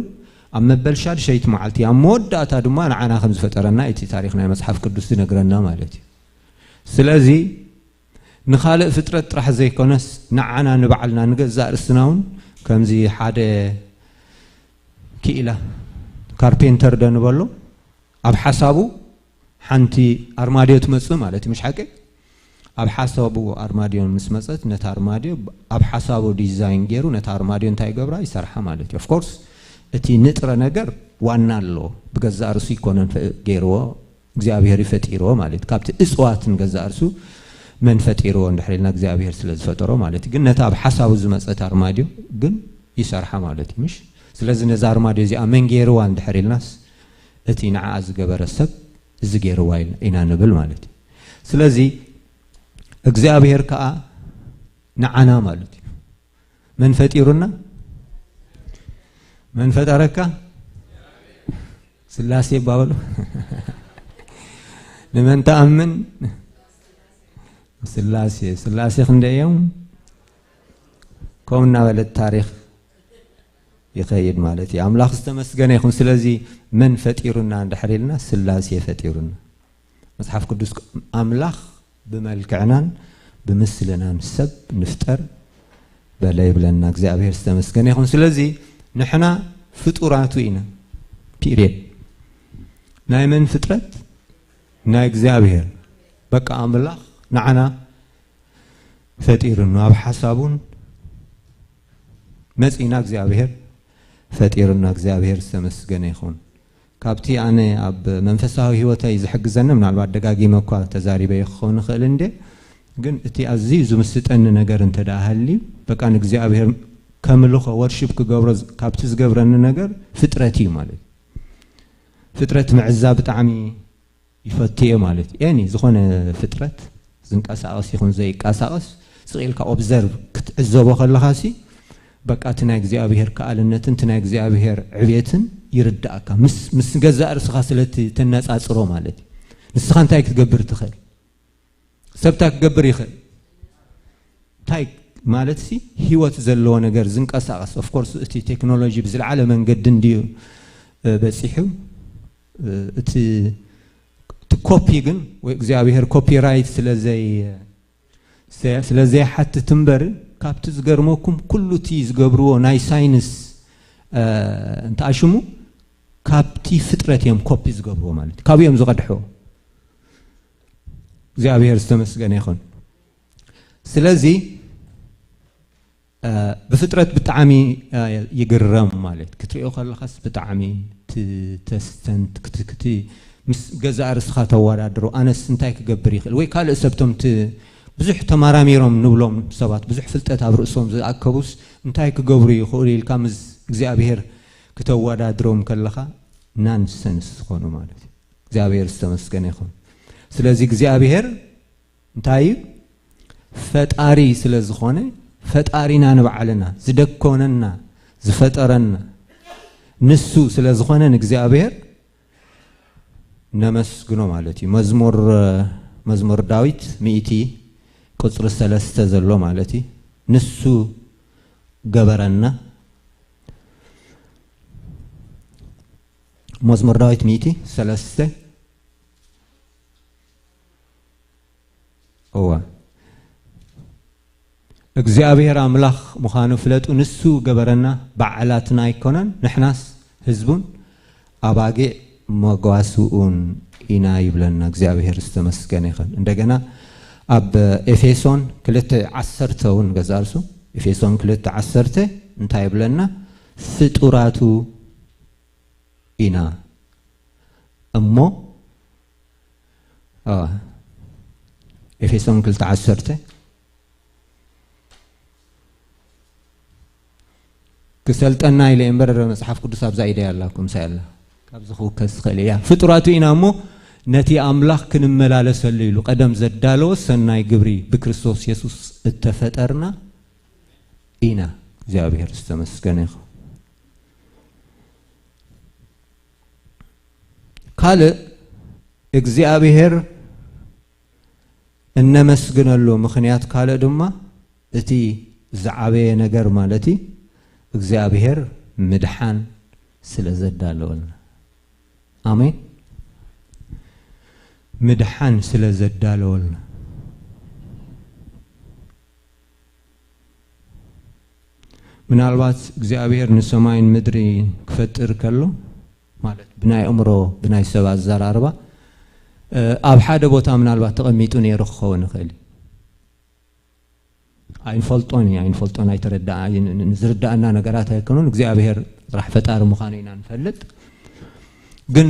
ኣብ መበል ሻድሸይቲ መዓልቲ ኣብ መወዳእታ ድማ ንዓና ከም ዝፈጠረና እቲ ታሪኽ ናይ መጽሓፍ ቅዱስ ዝነግረና ማለት እዩ። ስለዚ ንኻልእ ፍጥረት ጥራሕ ዘይኮነስ ንዓና ንባዕልና ንገዛእ ርእስና እውን ከምዚ ሓደ ክኢላ ካርፔንተር ዶ ንበሎ ኣብ ሓሳቡ ሓንቲ ኣርማድዮ ትመጽእ ማለት እዩ፣ ምሽ ሓቂ? ኣብ ሓሳቡ ኣርማድዮ ምስ መጸት ነታ ኣርማድዮ ኣብ ሓሳቡ ዲዛይን ገይሩ ነታ ኣርማድዮ እንታይ ይገብራ? ይሰርሓ ማለት እዩ። ኦፍኮርስ እቲ ንጥረ ነገር ዋና ኣለዎ፣ ብገዛእ ርእሱ ይኮነን ገይርዎ እግዚኣብሔር እዩ ፈጢርዎ ማለት እዩ። ካብቲ እፅዋት ንገዛእ ርእሱ መን ፈጢርዎ እንድሕር ኢልና እግዚኣብሔር ስለ ዝፈጠሮ ማለት እዩ። ግን ነታ ኣብ ሓሳቡ ዝመፀት ኣርማድዮ ግን ይሰርሓ ማለት እዩ። ምሽ ስለዚ ነዛ ኣርማድዮ እዚኣ መን ገይርዋ እንድሕር ኢልናስ እቲ ንዓኣ ዝገበረ ሰብ እዚ ገይርዋ ኢና ንብል ማለት እዩ። ስለዚ እግዚኣብሔር ከዓ ንዓና ማለት እዩ። መን ፈጢሩና? መን ፈጠረካ? ስላሴ ባበሉ። ንመን ተኣምን? ስላሴ። ስላሴ ክንደይ እዮም? ከምኡ እናበለት ታሪኽ ይኸይድ ማለት እዩ። ኣምላኽ ዝተመስገነ ይኹን። ስለዚ መን ፈጢሩና እንድሕር ኢልና ስላሴ ፈጢሩና። መጽሓፍ ቅዱስ ኣምላኽ ብመልክዕናን ብምስልናን ሰብ ንፍጠር በለ ይብለና። እግዚኣብሔር ዝተመስገነ ይኹን። ስለዚ ንሕና ፍጡራቱ ኢና። ፒሪየድ። ናይ መን ፍጥረት? ናይ እግዚኣብሔር። በቃ ኣምላኽ ንዓና ፈጢሩና ኣብ ሓሳቡን መጺና እግዚኣብሔር ፈጢሩና። እግዚኣብሔር ዝተመስገነ ይኹን። ካብቲ ኣነ ኣብ መንፈሳዊ ህይወተይ ዝሕግዘኒ፣ ምናልባት ደጋጊመ እኳ ተዛሪበዮ ክኸውን ይኽእል እንዴ፣ ግን እቲ ኣዝዩ ዝምስጠኒ ነገር እንተ ደኣ ሃልዩ፣ በቃ ንእግዚኣብሔር ከምልኾ፣ ወርሺፕ ክገብሮ ዝ-፣ ካብቲ ዝገብረኒ ነገር ፍጥረት እዩ ማለት እዩ። ፍጥረት ምዕዛብ ብጣዕሚ ይፈቱ እየ ማለት እዩ። ኤኒ ዝኾነ ፍጥረት ዝንቀሳቐስ ይኹን ዘይቀሳቐስ ስቕ ኢልካ ኦብዘርቭ ክትዕዘቦ ከለኻ ሲ በቃ እቲ ናይ እግዚኣብሔር ከኣልነትን እቲ ናይ እግዚኣብሔር ዕቤትን ይርዳእካ። ምስ፣ ምስ ገዛእ ርእስኻ ስለ እትነጻጽሮ ማለት እዩ። ንስኻ እንታይ ክትገብር ትኽእል? ሰብ እንታይ ክገብር ይኽእል? እንታይ ማለት ሲ ህይወት ዘለዎ ነገር ዝንቀሳቐስ፣ ኦፍኮርስ እቲ ቴክኖሎጂ ብዝለዓለ መንገዲ እንድዩ፣ እ፣ በጺሑ። እ፣ እቲ፣ እቲ ኮፒ ግን ወይ እግዚኣብሔር ኮፒራይት ስለ ዘይ-፣ ስለ ዘይሓትት እምበር፣ ካብቲ ዝገርመኩም ኩሉ እቲ ዝገብርዎ ናይ ሳይንስ፣ እ፣ እንተኣሽሙ ካብቲ ፍጥረት እዮም ኮፒ ዝገብርዎ ማለት እዩ። ካብኡ እዮም ዝቐድሕዎ። እግዚኣብሔር ዝተመስገነ ይኹን። ስለዚ፣ እ፣ ብፍጥረት ብጣዕሚ፣ እ፣ ይግረም ማለት ክትሪኦ ከለኻስ ብጣዕሚ ት-፣ ተስተንት-፣ ክት-፣ ክት-፣ ምስ ገዛእ ርእስኻ ተወዳድሮ፣ ኣነስ እንታይ ክገብር ይኽእል? ወይ ካልእ ሰብ ቶም ት-፣ ብዙሕ ተመራሚሮም ንብሎም ሰባት፣ ብዙሕ ፍልጠት ኣብ ርእሶም ዝኣከቡስ እንታይ ክገብሩ ይኽእሉ ኢልካ ምስ እግዚኣብሔር ክተወዳድሮም ከለኻ ናንሰንስ ዝኾኑ ማለት እዩ። እግዚኣብሔር ዝተመስገነ ይኹን። ስለዚ እግዚኣብሔር እንታይ እዩ? ፈጣሪ ስለ ዝኾነ፣ ፈጣሪና ንባዕልና ዝደኮነና፣ ዝፈጠረና፣ ንሱ ስለ ዝኾነ ንእግዚኣብሔር ነመስግኖ ማለት እዩ። መዝሙር መዝሙር ዳዊት ሚእቲ ቁጽሪ ሰለስተ ዘሎ ማለት እዩ። ንሱ ገበረና። መዝሙር ዳዊት ሚእቲ ሰለስተ። እዋ እግዚኣብሔር ኣምላኽ ምዃኑ ፍለጡ። ንሱ ገበረና፣ ባዕላትና ኣይኮነን። ንሕናስ ህዝቡን ኣባጊዕ መጓስኡን ኢና ይብለና። እግዚኣብሔር ዝተመስገነ ይኹን። እንደገና ኣብ ኤፌሶን ክልተ ዓሰርተ እውን ገዛ ርሱ። ኤፌሶን ክልተ ዓሰርተ እንታይ ይብለና? ፍጡራቱ ኢና እሞ አ፣ ኤፌሶን ክልተ ዓሰርተ። ክሰልጠና ኢለ እምበር መጽሓፍ ቅዱስ ኣብዛ ኢደይ ኣላ፣ ኩምሳ ኣላ። ካብዚ ክውከስ ዝኽእል እያ። ፍጡራቱ ኢና እሞ ነቲ ኣምላኽ ክንመላለሰሉ ኢሉ ቀደም ዘዳለወ ሰናይ ግብሪ ብክርስቶስ የሱስ እተፈጠርና ኢና። እግዚኣብሔር ዝተመስገነ ይኹን። ካልእ እግዚኣብሔር እነመስግነሉ ምኽንያት ካልእ ድማ እቲ ዝዓበየ ነገር ማለት እዩ እግዚኣብሔር ምድሓን ስለ ዘዳለወልና። ኣሜን። ምድሓን ስለ ዘዳለወልና። ምናልባት እግዚኣብሔር ንሰማይን ምድሪ ክፈጥር ከሎ ማለት ብናይ ኣእምሮ ብናይ ሰብ ኣዘራርባ ኣብ ሓደ ቦታ ምናልባት ተቐሚጡ ነይሩ ክኸውን ይኽእል እዩ። ኣይንፈልጦን እዩ ኣይንፈልጦን ኣይተረዳ ዝርዳእና ነገራት ኣይኮኑን። እግዚኣብሔር ጥራሕ ፈጣሪ ምዃኑ ኢና ንፈልጥ። ግን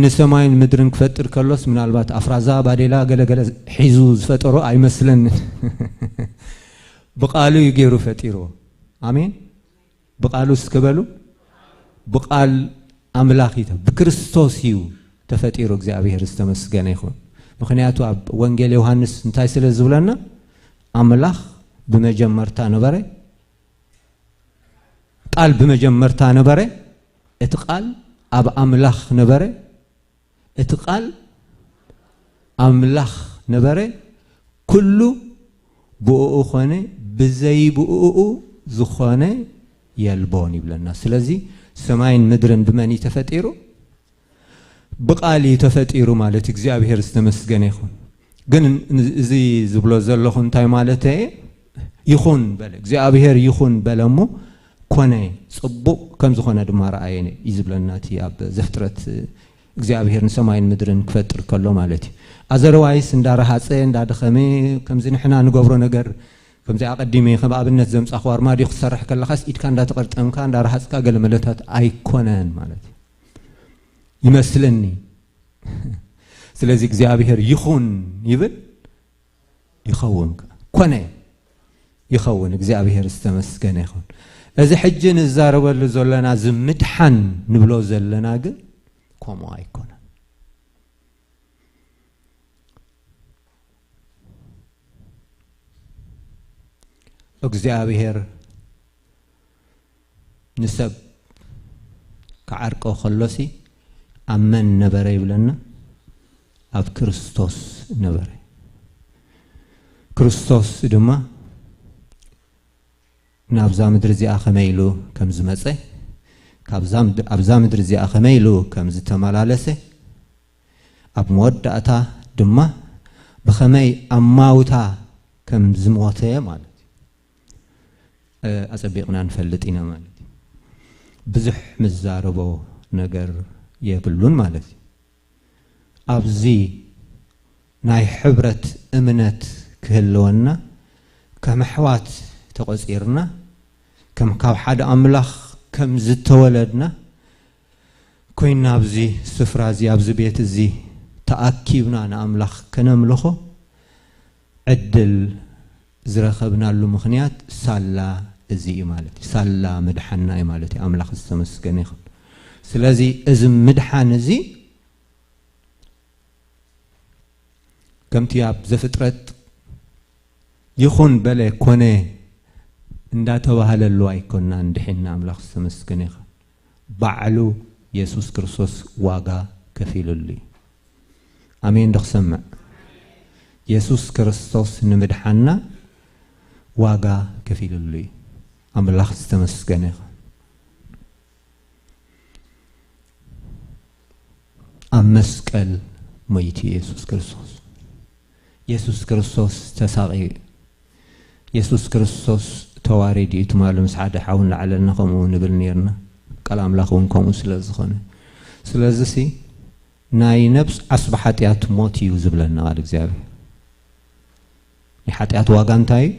ንሰማይን ምድርን ክፈጥር ከሎስ ምናልባት ኣፍራዛ ባዴላ ገለገለ ሒዙ ዝፈጠሮ ኣይመስለንን። ብቃሉ እዩ ገይሩ ፈጢርዎ። ኣሜን። ብቃሉ እስኪ በሉ። ብቃል ኣምላኽ እዩ ብክርስቶስ እዩ ተፈጢሩ። እግዚኣብሔር ዝተመስገነ ይኹን። ምኽንያቱ ኣብ ወንጌል ዮሃንስ እንታይ ስለ ዝብለና? ኣምላኽ ብመጀመርታ ነበረ፣ ቃል ብመጀመርታ ነበረ፣ እቲ ቃል ኣብ ኣምላኽ ነበረ፣ እቲ ቃል ኣምላኽ ነበረ፣ ኩሉ ብእኡ ኾነ፣ ብዘይ ብእኡ ዝኾነ የልቦን ይብለና። ስለዚ ሰማይን ምድርን ብመን እዩ ተፈጢሩ? ብቃል እዩ ተፈጢሩ ማለት እግዚኣብሔር ዝተመስገነ ይኹን። ግን እዚ ዝብሎ ዘለኹ እንታይ ማለት እየ? ይኹን በለ እግዚኣብሔር፣ ይኹን በለ እሞ ኮነ፣ ጽቡቕ ከም ዝኾነ ድማ ረኣየ እዩ ዝብለና እቲ ኣብ ዘፍጥረት እግዚኣብሔር ንሰማይን ምድርን ክፈጥር ከሎ ማለት እዩ። ኣዘርዋይስ እንዳረሃፀ እንዳደኸመ ከምዚ ንሕና ንገብሮ ነገር ከምዚ ኣቐዲመ ከም ኣብነት ዘምፃኹ ኣርማድዮ ክትሰርሕ ከለኻስ ኢድካ እንዳተቐርጠምካ እንዳረሃፅካ ገለ መለታት ኣይኮነን ማለት እዩ ይመስለኒ። ስለዚ እግዚኣብሔር ይኹን ይብል ይኸውን ኮነ ይኸውን። እግዚኣብሔር ዝተመስገነ ይኹን። እዚ ሕጂ ንዛረበሉ ዘለና እዚ ምድሓን ንብሎ ዘለና ግን ከምኡ ኣይኮነን። እግዚኣብሔር ንሰብ ክዓርቆ ከሎሲ ኣብ መን ነበረ ይብለና? ኣብ ክርስቶስ ነበረ። ክርስቶስ ድማ ናብዛ ምድሪ እዚኣ ከመይ ኢሉ ከም ዝመጸ፣ ካብዛ ምድ- ኣብዛ ምድሪ እዚኣ ከመይ ኢሉ ከም ዝተመላለሰ፣ ኣብ መወዳእታ ድማ ብኸመይ ኣማውታ ከም ዝሞተ ማለት እዩ። እ፣ ኣጸቢቕና ንፈልጥ ኢና ማለት እዩ። ብዙሕ ምዛረቦ ነገር የብሉን ማለት እዩ። ኣብዚ ናይ ሕብረት እምነት ክህልወና፣ ከም ኣሕዋት ተቖጺርና፣ ከም ካብ ሓደ ኣምላኽ ከም ዝተወለድና ኮይንና ኣብዚ ስፍራ እዚ ኣብዚ ቤት እዚ ተኣኪብና ንኣምላኽ ከነምልኾ ዕድል ዝረኸብናሉ ምኽንያት ሳላ እዚ እዩ ማለት እዩ። ሳላ ምድሓንና እዩ ማለት እዩ። ኣምላኽ ዝተመስገነ ይኹን። ስለዚ እዚ ምድሓን እዚ ከምቲ ኣብ ዘፍጥረት ይኹን በለ ኮነ እንዳተባህለሉ ኣይኮንና እንድሒና ኣምላኽ ዝተመስገነ ይኹን። ባዕሉ የሱስ ክርስቶስ ዋጋ ከፊሉሉ እዩ። ኣሜን ዶ ክሰምዕ? የሱስ ክርስቶስ ንምድሓና ዋጋ ከፊሉሉ እዩ። ኣምላኽ ዝተመስገነ ይኹን። ኣብ መስቀል ሞይቱ የሱስ ክርስቶስ። የሱስ ክርስቶስ ተሳቒዩ። የሱስ ክርስቶስ ተዋሪዱ እዩ። ትማሊ ምስ ሓደ ሓው እናዕለልና ከምኡ ንብል ነርና። ቃል ኣምላኽ እውን ከምኡ ስለ ዝኾነ። ስለዚ ሲ ናይ ነብስ ዓስቢ ሓጢኣት ሞት እዩ ዝብለና ቃል እግዚኣብሔር። ናይ ሓጢኣት ዋጋ እንታይ እዩ?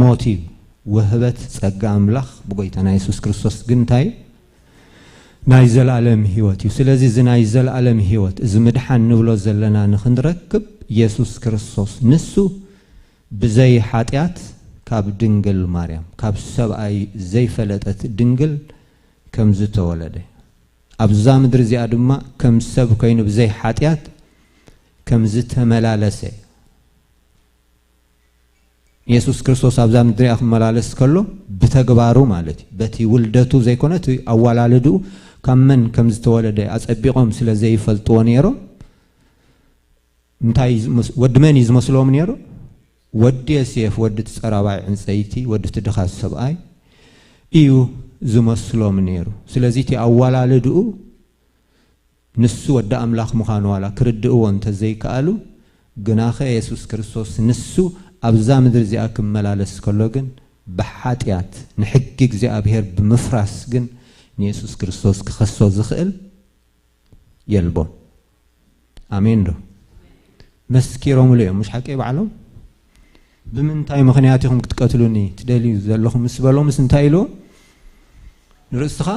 ሞት እዩ። ውህበት ጸጋ ኣምላኽ ብጎይታና የሱስ ክርስቶስ ግን እንታይ እዩ? ናይ ዘላለም ህይወት እዩ። ስለዚ እዚ ናይ ዘላለም ህይወት፣ እዚ ምድሓን ንብሎ ዘለና ንኽንረክብ የሱስ ክርስቶስ ንሱ ብዘይ ሓጢኣት ካብ ድንግል ማርያም፣ ካብ ሰብኣይ ዘይፈለጠት ድንግል ከም ዝተወለደ፣ ኣብዛ ምድሪ እዚኣ ድማ ከም ሰብ ኮይኑ ብዘይ ሓጢኣት ከም ዝተመላለሰ፣ የሱስ ክርስቶስ ኣብዛ ምድሪ እያ ክመላለስ ከሎ ብተግባሩ ማለት እዩ። በቲ ውልደቱ ዘይኮነ እቲ ኣዋላልድኡ ካብ መን ከም ዝተወለደ ኣጸቢቖም ስለ ዘይፈልጥዎ ነይሮም፣ እንታይ ዝመስ-፣ ወዲ መን እዩ ዝመስሎም ነይሩ? ወዲ ዮሴፍ፣ ወዲ እቲ ጸራባይ ዕንጸይቲ፣ ወዲ እቲ ድኻ ሰብኣይ እዩ ዝመስሎም ነይሩ። ስለዚ እቲ ኣዋላልድኡ ንሱ ወዲ ኣምላኽ ምዃኑ ዋላ ክርድእዎ እንተዘይከኣሉ፣ ግናኸ የሱስ ክርስቶስ ንሱ ኣብዛ ምድሪ እዚኣ ክመላለስ ከሎ ግን ብሓጢኣት ንሕጊ እግዚኣብሔር ብምፍራስ ግን ንየሱስ ክርስቶስ ክኸሶ ዝኽእል የልቦን። ኣሜን ዶ? መስኪሮምሉ እዮም፣ ምሽ ሓቀይ ባዕሎም? ብምንታይ ምኽንያት ኢኹም ክትቀትሉኒ ትደልዩ ዘለኹም ምስ በሎምስ እንታይ ኢሉ? ንርእስኻ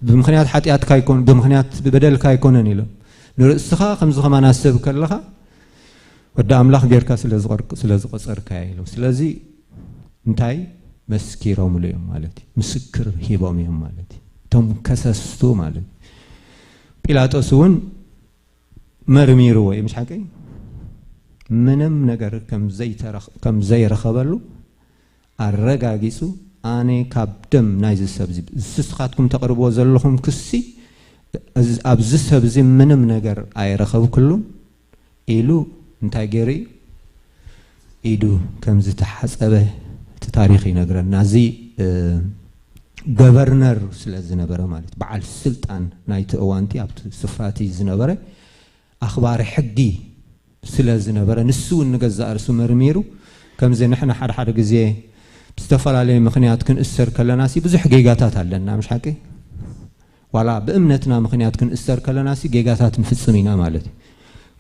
ብምኽንያት ሓጢኣትካ ኣይኮን፣ ብምኽንያት በደልካ ኣይኮነን ኢሎም። ንርእስኻ ከምዚ ከማን ኣሰብ ከለኻ ወዲ ኣምላኽ ጌርካ ስለ ዝቐር-፣ ስለ ዝቐጸርካያ ኢሎም። ስለዚ እንታይ መስኪሮምሉ እዮም ማለት እዩ። ምስክር ሂቦም እዮም ማለት እዩ። እቶም ከሰስቱ ማለት እዩ። ጲላጦስ እውን መርሚርዎ እዩ፣ ምሽ ሓቀይ? ምንም ነገር ከም ዘይተረኽ-፣ ከም ዘይረኸበሉ ኣረጋጊጹ፣ ኣነ ካብ ደም ናይዚ ሰብ እዚ፣ ንስኻትኩም ተቕርብዎ ዘለኹም ክሲ፣ እዚ፣ ኣብዚ ሰብ እዚ ምንም ነገር ኣይረኸብክሉን ኢሉ እንታይ ገይሩ እዩ? ኢዱ ከም ዝተሓጸበ እቲ ታሪኽ ይነግረና። እዚ፣ እ፣ ገቨርነር ስለ ዝነበረ ማለት በዓል ስልጣን ናይቲ እዋንቲ ኣብቲ ስፍራቲ ዝነበረ ኣኽባሪ ሕጊ ስለ ዝነበረ ንሱ እውን ንገዛእ ርእሱ መርሚሩ ከምዚ ንሕና ሓደ ሓደ ግዜ ብዝተፈላለየ ምኽንያት ክንእሰር ከለና ሲ ብዙሕ ጌጋታት ኣለና፣ ምሽ ሓቂ? ዋላ ብእምነትና ምኽንያት ክንእሰር ከለና ሲ ጌጋታት ንፍጽም ኢና ማለት እዩ።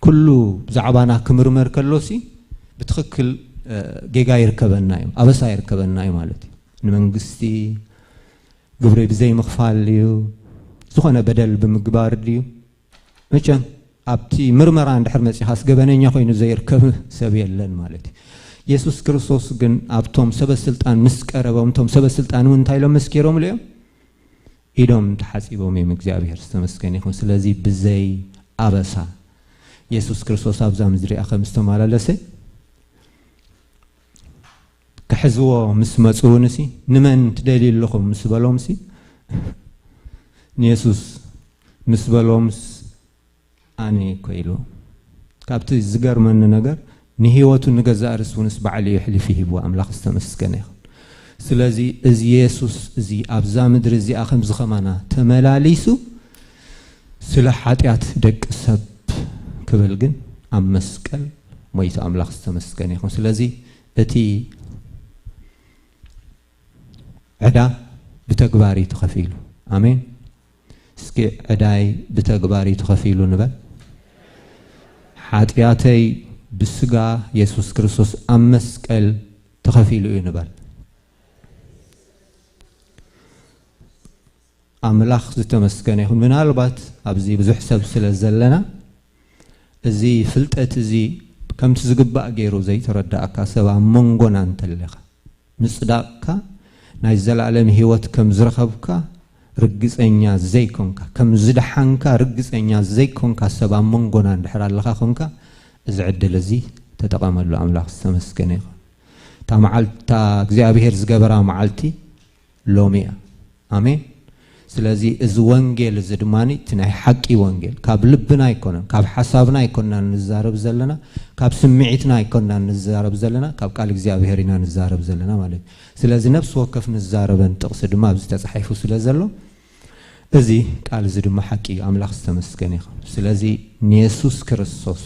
ኩሉ ብዛዕባና ክምርመር ከሎ ሲ ብትኽክል፣ እ፣ ጌጋ ይርከበና እዩ፣ ኣበሳ ይርከበና እዩ ማለት እዩ። ንመንግስቲ ግብሪ ብዘይ ምኽፋል ድዩ? ዝኾነ በደል ብምግባር ድዩ? መቸም ኣብቲ ምርመራ እንድሕር መጺኻስ ገበነኛ ኮይኑ ዘይርከብ ሰብ የለን ማለት እዩ። የሱስ ክርስቶስ ግን ኣብቶም ሰበ ስልጣን ምስ ቀረቦም፣ እቶም ሰበ ስልጣን እውን እንታይ ኢሎም መስኪሮምሉ እዮም? ኢዶም ተሓጺቦም እዮም። እግዚኣብሔር ዝተመስገነ ይኹን። ስለዚ ብዘይ ኣበሳ የሱስ ክርስቶስ ኣብዛ ምድሪ እያ ከም ዝተመላለሰ ክሕዝዎ ምስ መጹ እውን ሲ ንመን ትደልዩ ኣለኹም ምስ በሎም ሲ ንየሱስ ምስ በሎምስ ኣነ እኮ ኢሉ። ካብቲ ዝገርመኒ ነገር ንህይወቱ ንገዛእ ርእሱ እውንስ ባዕሉ እዩ ኣሕሊፉ ሂብዎ። ኣምላኽ ዝተመስገነ ይኹን። ስለዚ እዚ የሱስ እዚ ኣብዛ ምድሪ እዚኣ ከምዚ ከማና ተመላሊሱ ስለ ሓጢኣት ደቂ ሰብ ክብል ግን ኣብ መስቀል ሞይቱ። ኣምላኽ ዝተመስገነ ይኹን። ስለዚ እቲ ዕዳ ብተግባር እዩ ተኸፊሉ። ኣሜን። እስኪ ዕዳይ ብተግባር እዩ ተኸፊሉ ንበል። ሓጢኣተይ ብስጋ የሱስ ክርስቶስ ኣብ መስቀል ተኸፊሉ እዩ ንበል። ኣምላኽ ዝተመስገነ ይኹን። ምናልባት ኣብዚ ብዙሕ ሰብ ስለ ዘለና እዚ ፍልጠት እዚ ከምቲ ዝግባእ ገይሩ ዘይተረዳእካ ሰብ ኣብ መንጎና እንተለኻ፣ ምጽዳቕካ ናይ ዘላለም ህይወት ከም ዝረኸብካ ርግጸኛ ዘይኮንካ፣ ከም ዝደሓንካ ርግጸኛ ዘይኮንካ ሰብ ኣብ መንጎና እንድሕር ኣለኻ ኮንካ፣ እዚ ዕድል እዚ ተጠቐመሉ። ኣምላኽ ዝተመስገነ ይኹን። እታ መዓልቲ፣ እታ እግዚኣብሄር ዝገበራ መዓልቲ ሎሚ እያ። ኣሜን። ስለዚ እዚ ወንጌል እዚ ድማ እቲ ናይ ሓቂ ወንጌል ካብ ልብና ኣይኮነን፣ ካብ ሓሳብና ኣይኮንና ንዛረብ ዘለና፣ ካብ ስምዒትና ኣይኮንና ንዛረብ ዘለና፣ ካብ ቃል እግዚኣብሔር ኢና ንዛረብ ዘለና ማለት እዩ። ስለዚ ነፍሲ ወከፍ ንዛረበን ጥቕሲ ድማ ኣብዚ ተጻሒፉ ስለ ዘሎ፣ እዚ ቃል እዚ ድማ ሓቂ እዩ። ኣምላኽ ዝተመስገነ ይኹን። ስለዚ ንየሱስ ክርስቶስ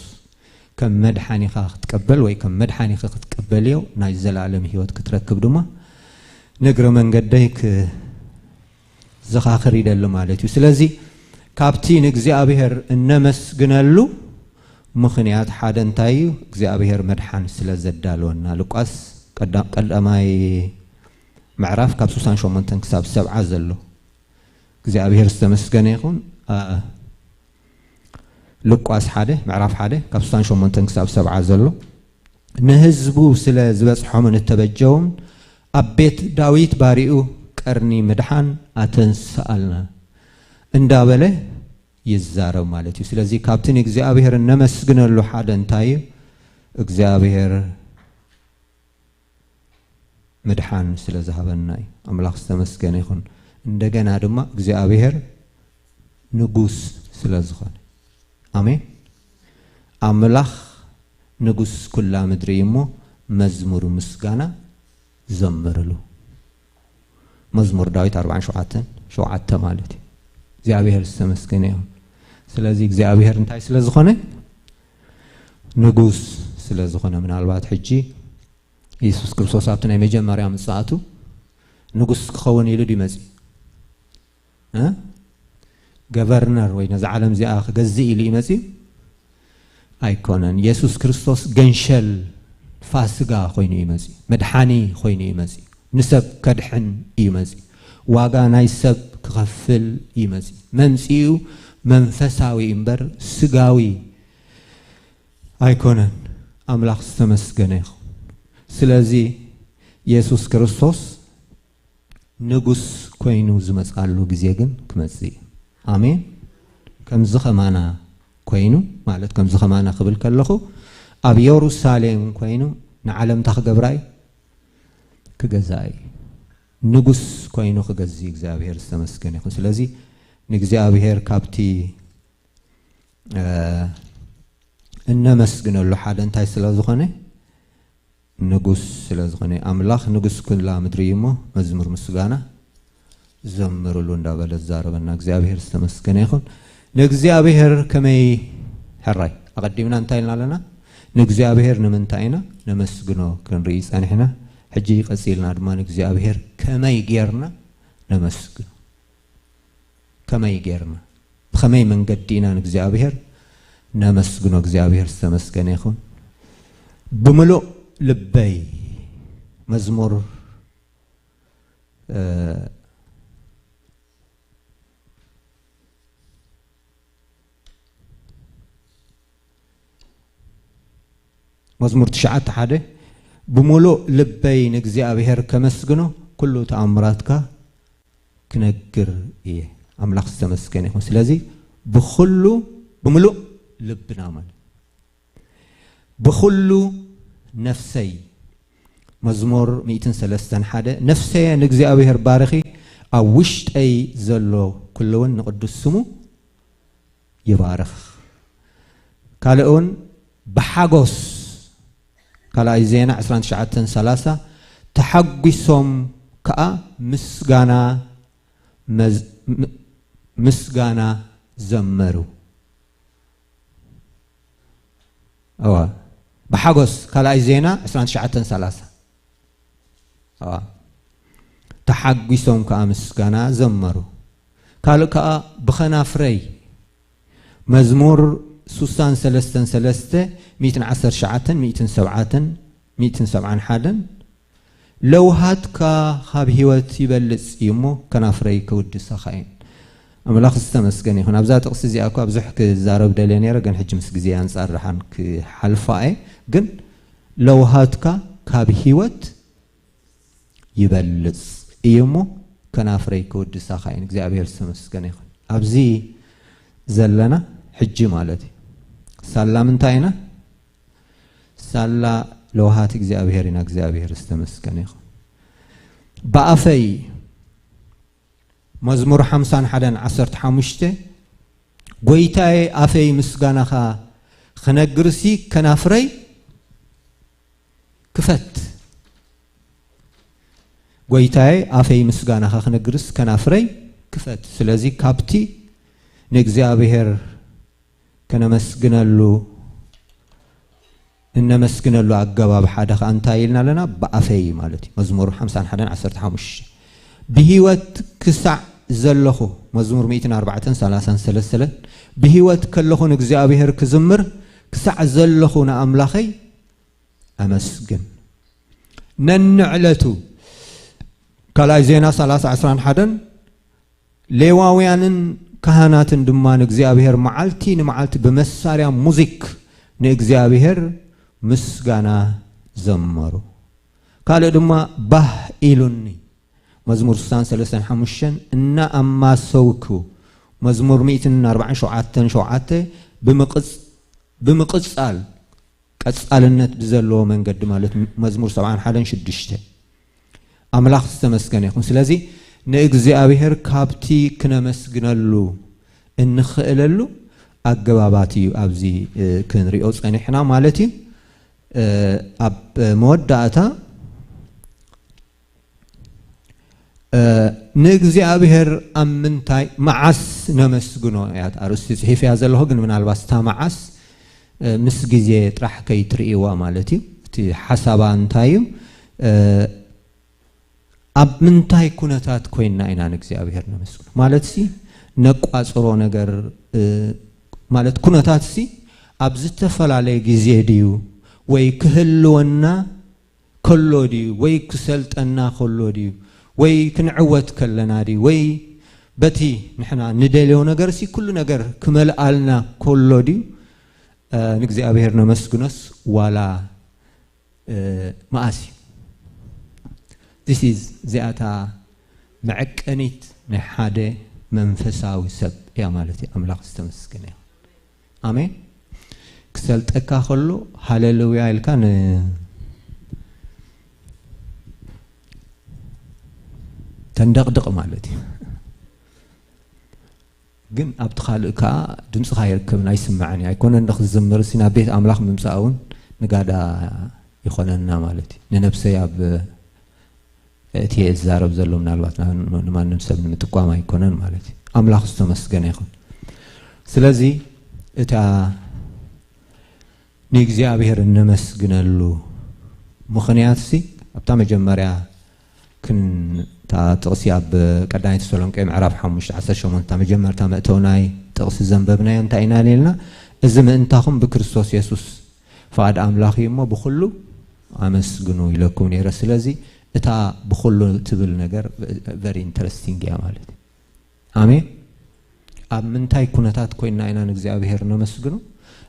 ከም መድሓኒኻ ክትቀበል ወይ ከም መድሓኒኺ ክትቀበልዮ ናይ ዘላለም ህይወት ክትረክብ ድማ ንእግረ መንገደይ ክዘኻኽር ይደሊ ማለት እዩ። ስለዚ ካብቲ ንእግዚኣብሔር እነመስግነሉ ምኽንያት ሓደ እንታይ እዩ? እግዚኣብሔር መድሓን ስለ ዘዳለወና። ሉቃስ ቀዳ-፣ ቀዳማይ ምዕራፍ ካብ ስሳን ሸሞንተን ክሳብ ሰብዓ ዘሎ እግዚኣብሔር ዝተመስገነ ይኹን። ሉቃስ ሓደ ምዕራፍ ሓደ ካብ ስሳን ሸሞንተን ክሳብ ሰብዓ ዘሎ፣ ንህዝቡ ስለ ዝበጽሖምን እተበጀውን ኣብ ቤት ዳዊት ባሪኡ ቀርኒ ምድሓን ኣተንስኣልና እንዳበለ ይዛረብ ማለት እዩ። ስለዚ ካብቲ ንእግዚኣብሔር እነመስግነሉ ሓደ እንታይ እዩ? እግዚኣብሔር ምድሓን ስለ ዝሃበና እዩ። ኣምላኽ ዝተመስገነ ይኹን። እንደገና ድማ እግዚኣብሔር ንጉስ ስለ ዝኾነ። ኣሜን። ኣምላኽ ንጉስ ኩላ ምድሪ እዩ እሞ መዝሙር ምስጋና ዘምርሉ። መዝሙር ዳዊት ኣርባዓን ሸውዓተን ሸውዓተ ማለት እዩ። እግዚኣብሔር ዝተመስገነ ይኹን። ስለዚ እግዚኣብሔር እንታይ ስለ ዝኾነ? ንጉስ ስለ ዝኾነ። ምናልባት ሕጂ የሱስ ክርስቶስ ኣብቲ ናይ መጀመርያ ምጽኣቱ ንጉስ ክኸውን ኢሉ ድዩ መጺኡ? እ? ገቨርነር ወይ ነዛ ዓለም እዚኣ ክገዝእ ኢሉ እዩ መጺኡ? ኣይኮነን። የሱስ ክርስቶስ ገንሸል ፋስጋ ኮይኑ እዩ መጺኡ። መድሓኒ ኮይኑ እዩ መጺኡ። ንሰብ ከድሕን እዩ መጺኡ። ዋጋ ናይ ሰብ ክኸፍል እዩ መጺኡ። መምጺኡ መንፈሳዊ እምበር ስጋዊ ኣይኮነን። ኣምላኽ ዝተመስገነ ይኹን። ስለዚ የሱስ ክርስቶስ ንጉስ ኮይኑ ዝመጽኣሉ ግዜ ግን ክመጽእ እዩ። ኣሜን። ከምዚ ከማና ኮይኑ፣ ማለት ከምዚ ከማና ክብል ከለኹ፣ ኣብ የሩሳሌም ኮይኑ ንዓለም እንታይ ክገብራ እዩ? ክገዝኣ እዩ። ንጉስ ኮይኑ ክገዝእ እግዚኣብሔር ዝተመስገነ ይኹን። ስለዚ ንእግዚኣብሔር ካብቲ፣ እ፣ እነመስግነሉ ሓደ እንታይ ስለ ዝኾነ? ንጉስ ስለ ዝኾነ። ኣምላኽ ንጉስ ኩላ ምድሪ እዩ እሞ መዝሙር ምስጋና ዘምርሉ እንዳበለ ዝዛረበና እግዚኣብሔር ዝተመስገነ ይኹን። ንእግዚኣብሔር ከመይ፣ ሕራይ ኣቐዲምና እንታይ ኢልና ኣለና? ንእግዚኣብሔር ንምንታይ ኢና ነመስግኖ ክንርኢ ጸኒሕና። ሕጂ ቀጺልና ድማ ንእግዚኣብሔር ከመይ ጌርና ነመስግኖ? ከመይ ጌርና፣ ብኸመይ መንገዲ ኢና ንእግዚኣብሔር ነመስግኖ? እግዚኣብሔር ዝተመስገነ ይኹን። ብምሉእ ልበይ፣ መዝሙር፣ እ፣ መዝሙር ትሽዓተ ሓደ፣ ብምሉእ ልበይ ንእግዚኣብሔር ከመስግኖ፣ ኩሉ ተኣምራትካ ክነግር እየ። ኣምላኽ ዝተመስገነ ይኹን። ስለዚ ብኹሉ፣ ብምሉእ ልብና ማለት፣ ብኹሉ ነፍሰይ፣ መዝሙር ሚእትን ሰለስተን ሓደ፣ ነፍሰየ ንእግዚኣብሔር ባርኺ፣ ኣብ ውሽጠይ ዘሎ ኩሉ እውን ንቕዱስ ስሙ ይባርኽ። ካልእ እውን ብሓጎስ፣ ካልኣይ ዜና ዕስራን ትሽዓተን ሰላሳ፣ ተሓጒሶም ከኣ ምስጋና መዝ-፣ ም-፣ ምስጋና ዘመሩ። እዋ፣ ብሓጎስ፣ ካልኣይ ዜና ዕስራን ትሽዓተን ሰላሳ። እዋ፣ ተሓጒሶም ከኣ ምስጋና ዘመሩ። ካልእ ከኣ ብኸናፍረይ፣ መዝሙር ስሳን ሰለስተን ሰለስተ፣ ሚእትን ዓሰርተ ትሽዓተን፣ ሚእትን ሰብዓን፣ ሚእትን ሰብዓን ሓደን፣ ለውሃትካ ካብ ህይወት ይበልጽ እዩ እሞ፣ ከናፍረይ ክውድሰኻ እየን። ኣምላኽ ዝተመስገነ ይኹን። ኣብዛ ጥቕሲ እዚኣ እኳ ብዙሕ ክዛረብ ደልየ ነይረ፣ ግን ሕጂ ምስ ግዜ ኣንጻር ደሓን ክሓልፋ እየ። ግን ለውሃትካ ካብ ህይወት ይበልጽ እዩ እሞ፣ ከናፍረይ ክውድሳኻ እየን። እግዚኣብሔር ዝተመስገነ ይኹን። ኣብዚ ዘለና ሕጂ ማለት እዩ። ሳላ ምንታይ ኢና? ሳላ ለውሃት እግዚኣብሔር ኢና። እግዚኣብሔር ዝተመስገነ ይኹን። ብኣፈይ መዝሙር ሓምሳን ሓደን ዓሰርተ ሓሙሽተ፣ ጎይታዬ፣ ኣፈይ ምስጋናኻ ክነግርሲ ከናፍረይ ክፈት። ጎይታዬ፣ ኣፈይ ምስጋናኻ ክነግርስ ከናፍረይ ክፈት። ስለዚ ካብቲ ንእግዚኣብሔር ከነመስግነሉ እነመስግነሉ ኣገባብ ሓደ ከኣ እንታይ ኢልና ኣለና? ብኣፈይ ማለት እዩ። መዝሙር ሓምሳን ሓደን ዓሰርተ ሓሙሽተ፣ ብህይወት ክሳዕ ዘለኹ፣ መዝሙር ሚእትን ኣርባዕተን ሰላሳን ሰለስተን፣ ብህይወት ከለኹ ንእግዚኣብሔር ክዝምር፣ ክሳዕ ዘለኹ ንኣምላኸይ ኣመስግን። ነንዕለቱ፣ ካልኣይ ዜና ሰላሳ ዕስራን ሓደን፣ ሌዋውያንን ካህናትን ድማ ንእግዚኣብሔር መዓልቲ ንመዓልቲ ብመሳርያ ሙዚክ ንእግዚኣብሔር ምስጋና ዘመሩ። ካልእ ድማ ባህ ኢሉኒ፣ መዝሙር ስሳን ሰለስተን ሓሙሽተን፣ እናኣማሰውኩ፣ መዝሙር ሚእትን ኣርባዓን ሸውዓተን ሸውዓተ፣ ብምቕጽ-፣ ብምቕጻል ቀጻልነት ብዘለዎ መንገዲ ማለት መዝሙር ሰብዓን ሓደን ሽዱሽተ። ኣምላኽ ዝተመስገነ ይኹን። ስለዚ ንእግዚኣብሔር ካብቲ ክነመስግነሉ እንኽእለሉ ኣገባባት እዩ ኣብዚ፣ እ፣ ክንሪኦ ጸኒሕና ማለት እዩ። እ፣ ኣብ መወዳእታ፣ እ፣ ንእግዚኣብሔር ኣብ ምንታይ መዓስ ነመስግኖ እያ ኣርእስቲ ጽሒፍ እያ ዘለኹ፣ ግን ምናልባት እታ መዓስ፣ እ፣ ምስ ግዜ ጥራሕ ከይትርእይዋ ማለት እዩ። እቲ ሓሳባ እንታይ እዩ? እ፣ ኣብ ምንታይ ኩነታት ኮይንና ኢና ንእግዚኣብሔር ነመስግኖ? ማለትሲ ነቋጽሮ ነገር፣ እ፣ ማለት ኩነታትሲ ኣብ ዝተፈላለየ ግዜ ድዩ ወይ ክህልወና ከሎ ድዩ ወይ ክሰልጠና ከሎ ድዩ ወይ ክንዕወት ከለና ድዩ ወይ በቲ ንሕና ንደልዮ ነገርሲ ኩሉ ነገር ክመልኣልና ከሎ ድዩ፣ እ፣ ንእግዚኣብሔር ነመስግኖስ ዋላ፣ እ፣ መኣስ እዩ? This is እዚኣታ መዐቀኒት ናይ ሓደ መንፈሳዊ ሰብ እያ ማለት እዩ። ኣምላኽ ዝተመስገነ እዩ። ኣሜን። ክሰልጠካ ከሎ ሃሌሉያ ኢልካ ን-፣ ተንደቕድቕ ማለት እዩ። ግን ኣብቲ ካልእ ከኣ ድምፅኻ ኣይርከብን፣ ኣይስማዕን እዩ። ኣይኮነን ዶ ክዝምር ሲ ናብ ቤት ኣምላኽ ምምፃእ እውን ንጋዳ ይኾነና ማለት እዩ። ንነብሰይ ኣብ እቲ እየ ዝዛረብ ዘሎ ምናልባት ና-፣ ንማንም ሰብ ንምጥቋም ኣይኮነን ማለት እዩ። ኣምላኽ ዝተመስገነ ይኹን። ስለዚ እታ ንእግዚኣብሔር እነመስግነሉ ምኽንያትሲ ኣብታ መጀመርያ ክን-፣ እታ ጥቕሲ ኣብ ቀዳማይ ተሰሎንቄ ምዕራፍ ሓሙሽተ ዓሰርተ ሸሞንተ እታ መጀመርታ መእተዊ ናይ ጥቕሲ ዘንበብናዮ እንታይ ኢና ኢልና? እዚ ምእንታኹም ብክርስቶስ የሱስ ፍቓድ ኣምላኽ እዩ እሞ ብኹሉ ኣመስግኑ ኢለኩም ነይረ። ስለዚ እታ ብኹሉ ትብል ነገር very interesting እያ ማለት እዩ። ኣሜን። ኣብ ምንታይ ኩነታት ኮይንና ኢና ንእግዚኣብሔር ነመስግኖ?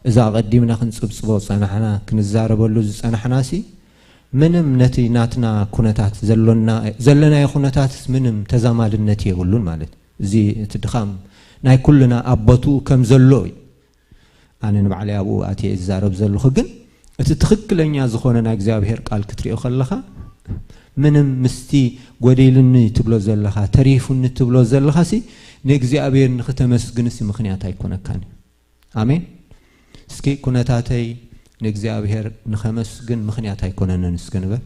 እዛ ኣቐዲምና ክንጽብጽቦ ዝጸናሕና፣ ክንዛረበሉ ዝጸናሕናሲ ምንም ነቲ ናትና ኩነታት ዘሎና፣ ዘለናዮ ኩነታትስ ምንም ተዛማድነት የብሉን ማለት እዩ። እዚ እቲ ድኻም ናይ ኩልና ኣብ ቦትኡ ከም ዘሎ እዩ። ኣነ ንባዕለይ ኣብኡ ኣትየ ዝዛረብ ዘለኹ፣ ግን እቲ ትኽክለኛ ዝኾነ ናይ እግዚኣብሔር ቃል ክትሪኦ ከለኻ፣ ምንም ምስቲ ጎዲሉኒ ትብሎ ዘለኻ፣ ተሪፉኒ ትብሎ ዘለኻሲ ንእግዚኣብሔር ንኽተመስግንሲ ምኽንያት ኣይኮነካን እዩ። ኣሜን። እስኪ ኩነታተይ ንእግዚኣብሔር ንኸመስግን ምኽንያት ኣይኮነንን እስኪ ንበል።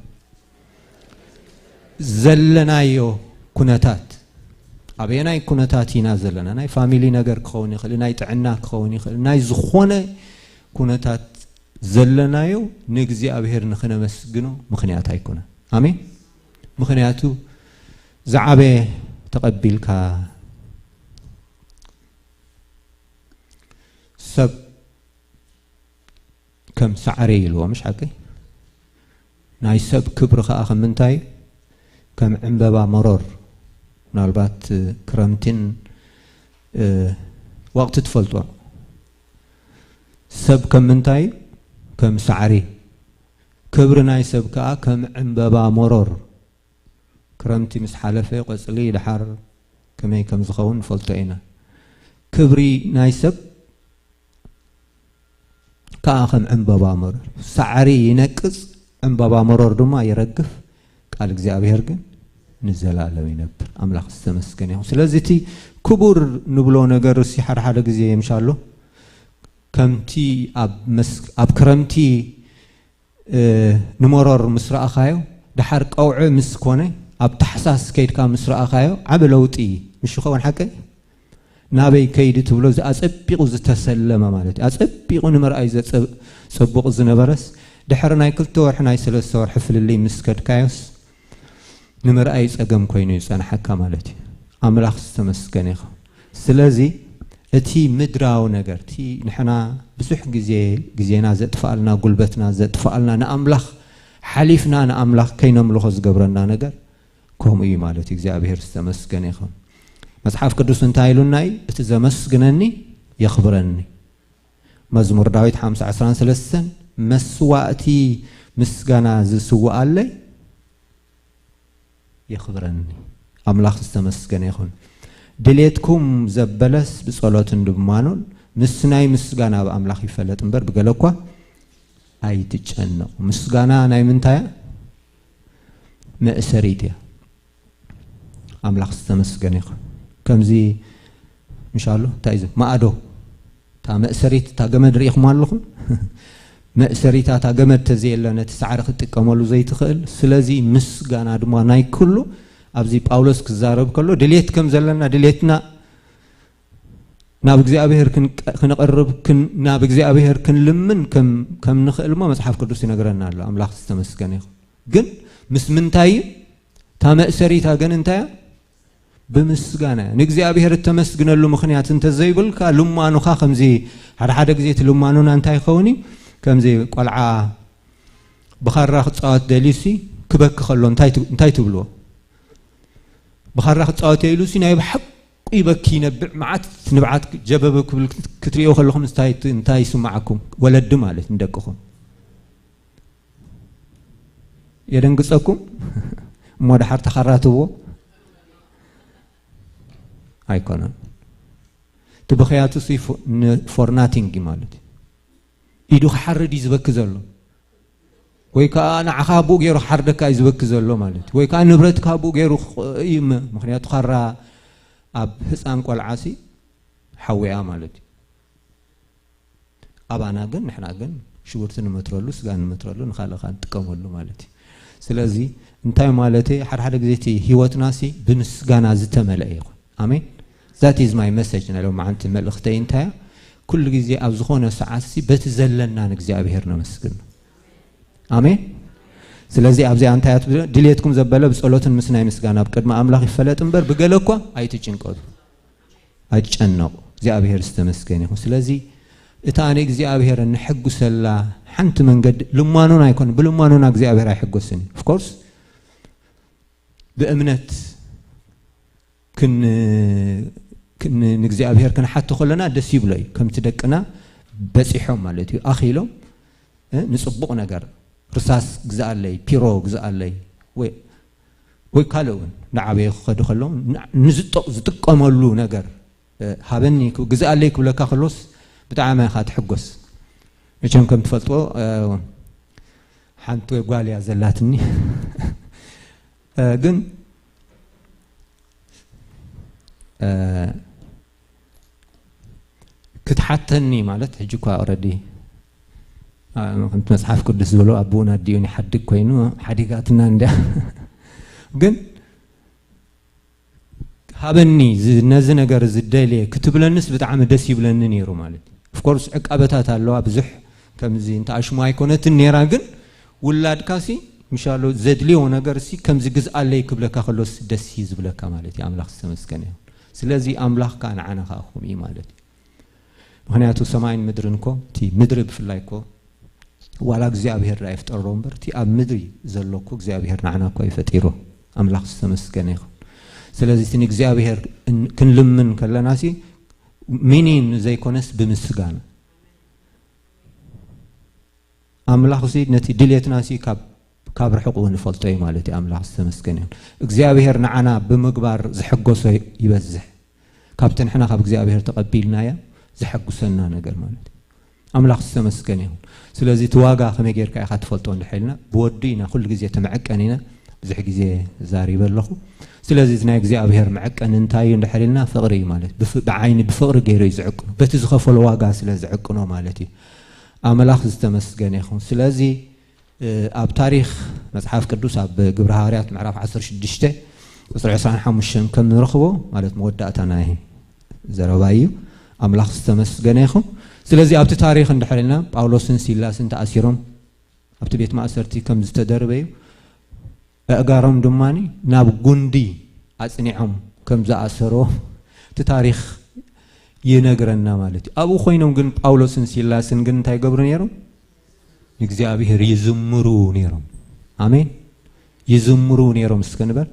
ዘለናዮ ኩነታት፣ ኣበየናይ ኩነታት ኢና ዘለና? ናይ ፋሚሊ ነገር ክኸውን ይኽእል፣ ናይ ጥዕና ክኸውን ይኽእል፣ ናይ ዝኾነ ኩነታት ዘለናዮ ንእግዚኣብሔር ንኽነመስግኖ ምኽንያት ኣይኮነን። ኣሜን። ምኽንያቱ ዝዓበየ ተቐቢልካ ሰብ ከም ሳዕሪ ኢልዎ፣ ምሽ ሓቂ? ናይ ሰብ ክብሪ ኸኣ ከም ምንታይ? ከም ዕምበባ መሮር። ምናልባት ክረምቲን፣ እ፣ ወቕቲ ትፈልጦ። ሰብ ከም ምንታይ? ከም ሳዕሪ። ክብሪ ናይ ሰብ ከኣ ከም ዕምበባ መሮር። ክረምቲ ምስ ሓለፈ ቆጽሊ ደሓር ከመይ ከም ዝኸውን ንፈልጦ ኢና። ክብሪ ናይ ሰብ ከኣ ከም ዕምበባ መሮር። ሳዕሪ ይነቅጽ፣ ዕምበባ መሮር ድማ ይረግፍ፣ ቃል እግዚኣብሔር ግን ንዘላለም ይነብር። ኣምላኽ ዝተመስገነ ይኹን። ስለዚ እቲ ክቡር ንብሎ ነገር እሲ ሓደ ሓደ ግዜ የምሻሎ ከምቲ ኣብ መስ-፣ ኣብ ክረምቲ እ፣ ንመሮር ምስ ረኣኻዮ፣ ደሓር ቀውዒ ምስ ኮነ፣ ኣብ ታሕሳስ ከይድካ ምስ ረኣኻዮ ዓቢ ለውጢ እዩ። ምሽ ይኸውን ሓቀይ? ናበይ ከይዲ ትብሎ እዚ ኣጸቢቑ ዝተሰለመ ማለት እዩ። ኣጸቢቑ ንምርኣይ ዘጸ-፣ ጸቡቕ ዝነበረስ ድሕሪ ናይ ክልተ ወርሒ ናይ ሰለስተ ወርሒ ፍልልይ ምስ ከድካዮስ ንምርኣይ ጸገም ኮይኑ ይጸንሓካ ማለት እዩ። ኣምላኽ ዝተመስገነ ይኹን። ስለዚ እቲ ምድራዊ ነገር እቲ ንሕና ብዙሕ ግዜ ግዜና ዘጥፍኣልና ጉልበትና ዘጥፍኣልና ንኣምላኽ ሓሊፍና ንኣምላኽ ከይነምልኾ ዝገብረና ነገር ከምኡ እዩ ማለት እዩ። እግዚኣብሔር ዝተመስገነ ይኹን። መጽሓፍ ቅዱስ እንታይ ኢሉና እዩ? እቲ ዘመስግነኒ የኽብረኒ። መዝሙር ዳዊት ሓምሳ ዕስራን ሰለስተን መስዋእቲ ምስጋና ዝስውኣለይ የኽብረኒ። ኣምላኽ ዝተመስገነ ይኹን። ድሌትኩም ዘበለስ ብጸሎትን ድማኑን ምስ ናይ ምስጋና ኣብ ኣምላኽ ይፈለጥ እምበር ብገለ እኳ ኣይትጨነቑ። ምስጋና ናይ ምንታይ እያ? መእሰሪት እያ። ኣምላኽ ዝተመስገነ ይኹን። ከምዚ ምሻሉ እንታይ እዩ ማእዶ እታ መእሰሪት እታ ገመድ ርኢኹም ኣለኹም? መእሰሪታ እታ ገመድ ተዘየለ ነቲ ሳዕሪ ክትጥቀመሉ ዘይትኽእል። ስለዚ ምስጋና ድማ ናይ ኩሉ ኣብዚ ጳውሎስ ክዛረብ ከሎ ድሌት ከም ዘለና ድሌትና ናብ እግዚኣብሔር ክንቀ-፣ ክንቐርብ ክን-፣ ናብ እግዚኣብሔር ክንልምን ከም፣ ከም ንኽእል እሞ መጽሓፍ ቅዱስ ይነግረና ኣሎ። ኣምላኽ ዝተመስገነ ይኹን። ግን ምስ ምንታይ እዩ? እታ መእሰሪታ ግን እንታይ እያ? ብምስጋና እያ። ንእግዚኣብሔር እተመስግነሉ ምኽንያት እንተዘይብልካ ልማኑኻ ከምዚ ሓደ ሓደ ግዜ እቲ ልማኑና እንታይ ይኸውን እዩ? ከምዚ ቆልዓ ብኻራ ክጻወት ደልዩሲ ክበኪ ከሎ እንታይ ት-፣ እንታይ ትብልዎ? ብኻራ ክጻወት እየ ኢሉሲ ናይ ብሓቁ ይበኪ ይነብዕ መዓት ንብዓት ጀበበ ክብል ክትርእዮ ከለኹም እንታይ ት-፣ እንታይ ይስምዓኩም? ወለዲ ማለት ንደቅኹም የደንግጸኩም እሞ ደሓር ተኻራትዎ ኣይኮነን። እቲ ብኽያቱ ሲ ፎ-፣ ን-፣ for nothing እዩ ማለት እዩ። ኢዱ ክሓርድ እዩ ዝበኪ ዘሎ። ወይ ከዓ ንዓኻ ብኡ ገይሩ ክሓርደካ እዩ ዝበኪ ዘሎ ማለት እዩ። ወይ ከዓ ንብረትካ ብኡ ገይሩ ክ-፣ እዩ ም-፣ ምኽንያቱ ካራ ኣብ ህፃን ቆልዓ ሲ ሓዊኣ ማለት እዩ። ኣባና ግን ንሕና ግን ሽጉርቲ ንመትረሉ፣ ስጋ ንመትረሉ፣ ንኻልእ ኻልእ ንጥቀመሉ ማለት እዩ። ስለዚ እንታይ ማለተይ፣ ሓደ ሓደ ግዜ እቲ ህይወትና ሲ ብምስጋና ዝተመልአ ይኹን። ኣሜን። That is my message ናይ ሎማዓንቲ መልእኽተይ እንታይ እያ? ኩሉ ግዜ ኣብ ዝኾነ ሰዓት ሲ በቲ ዘለና ንእግዚኣብሔር ነመስግን። ኣሜን። ስለዚ ኣብዚኣ እንታይ እያ ትብል? ድሌትኩም ዘበለ ብጸሎትን ምስ ናይ ምስጋና ኣብ ቅድሚ ኣምላኽ ይፈለጥ እምበር ብገለ እኳ ኣይትጭንቀቱ። ኣይትጨነቑ። እግዚኣብሔር ዝተመስገነ ይኹን። ስለዚ እታ ንእግዚኣብሔር ንሕጉሰላ ሓንቲ መንገዲ ልማኖና ኣይኮነ፣ ብልማኖና እግዚኣብሔር ኣይሕጎስን እዩ። Of course ብእምነት ክን-፣ ክን-፣ ንእግዚኣብሔር ክንሓቶ ከለና ደስ ይብሎ እዩ። ከምቲ ደቅና በጺሖም ማለት እዩ፣ ኣኺሎም፣ እ፣ ንጽቡቕ ነገር ርሳስ ግዝኣለይ፣ ፒሮ ግዝኣለይ፣ ወይ፣ ወይ ካልእ እውን ንዓበየ ክኸዱ ከለዉ ን-፣ ንዝጠ-፣ ዝጥቀመሉ ነገር፣ እ፣ ሃበኒ ክብ-፣ ግዝኣለይ ክብለካ ከሎስ ብጣዕሚ ኢኻ ትሕጎስ። መቸም ከም ትፈልጥዎ፣ እ፣ ሓንቲ ጓል እያ ዘላትኒ። እ፣ ግን፣ እ፣ ክትሓተኒ ማለት ሕጂ እኳ ኦረዲ፣ እ፣ ከምቲ መጽሓፍ ቅዱስ ዝበሎ ኣቦኡን ኣዲኡን ይሓድግ ኮይኑ ሓዲጋትና እንድያ። ግን ሃበኒ ዝ-፣ ነዚ ነገር ዝደልየ ክትብለንስ ብጣዕሚ ደስ ይብለኒ ነይሩ ማለት እዩ። Of course ዕቃበታት ኣለዋ ብዙሕ ከምዚ እንተ ኣሽሙ ኣይኮነትን ነይራ፣ ግን ውላድካሲ ምሻሎ ዘድልዮ ነገርሲ ከምዚ ግዝኣለይ ክብለካ ከሎስ ደስ እዩ ዝብለካ ማለት እዩ። ኣምላኽ ዝተመስገነ ይሁን። ስለዚ ኣምላኽ ከኣ ንዓና ከኣ ከምኡ እዩ ማለት እዩ። ምኽንያቱ ሰማይን ምድርን እኮ፣ እቲ ምድሪ ብፍላይ እኮ ዋላ እግዚኣብሔር ደኣ ይፍጠሮ እምበር፣ እቲ ኣብ ምድሪ ዘሎ እኮ እግዚኣብሔር ንዓና እኮ እዩ ፈጢሩ። ኣምላኽ ዝተመስገነ ይኹን። ስለዚ እቲ ንእግዚኣብሔር እን-፣ ክንልምን ከለና ሲ ሚኒን ዘይኮነስ ብምስጋና። ኣምላኽ ሲ ነቲ ድሌትና ሲ ካብ፣ ካብ ርሑቕ እውን ይፈልጦ እዩ ማለት እዩ። ኣምላኽ ዝተመስገነ ይኹን። እግዚኣብሔር ንዓና ብምግባር ዝሕጎሶ ይበዝሕ። ካብቲ ንሕና ካብ እግዚኣብሔር ተቐቢልናዮ ዘሐጉሰና ነገር ማለት እዩ። ኣምላኽ ዝተመስገነ ይኹን። ስለዚ እቲ ዋጋ ከመይ ጌርካ ኢኻ ትፈልጦ እንድሕር ኢልና፣ ብወዱ ኢና ኩሉ ግዜ ተመዐቀን ኢና። ብዙሕ ግዜ ዛሪበ ኣለኹ። ስለዚ እዚ ናይ እግዚኣብሔር መዐቀኒ እንታይ እዩ እንድሕር ኢልና፣ ፍቕሪ እዩ ማለት። ብፍ-፣ ብዓይኒ ብፍቕሪ ገይሩ እዩ ዝዕቅኖ። በቲ ዝኸፈሎ ዋጋ ስለ ዝዕቅኖ ማለት እዩ። ኣምላኽ ዝተመስገነ ይኹን። ስለዚ፣ እ፣ ኣብ ታሪኽ መጽሓፍ ቅዱስ ኣብ ግብሪ ሃዋርያት ምዕራፍ ዓሰርተ ሽዱሽተ ቁጽሪ ዕስራን ሓሙሽተን ከም ንረኽቦ፣ ማለት መወዳእታ ናይ ዘረባ እዩ። ኣምላኽ ዝተመስገነ ይኹን። ስለዚ ኣብቲ ታሪኽ እንድሕር ኢልና፣ ጳውሎስን ሲላስን ተኣሲሮም ኣብቲ ቤት ማእሰርቲ ከም ዝተደርበዩ፣ ኣእጋሮም ድማ ናብ ጉንዲ ኣጽኒዖም ከም ዝኣሰሮ እቲ ታሪኽ ይነግረና ማለት እዩ። ኣብኡ ኮይኖም ግን ጳውሎስን ሲላስን ግን እንታይ ይገብሩ ነይሮም? ንእግዚኣብሔር ይዝምሩ ነይሮም። ኣሜን። ይዝምሩ ነይሮም እስከ ንበል።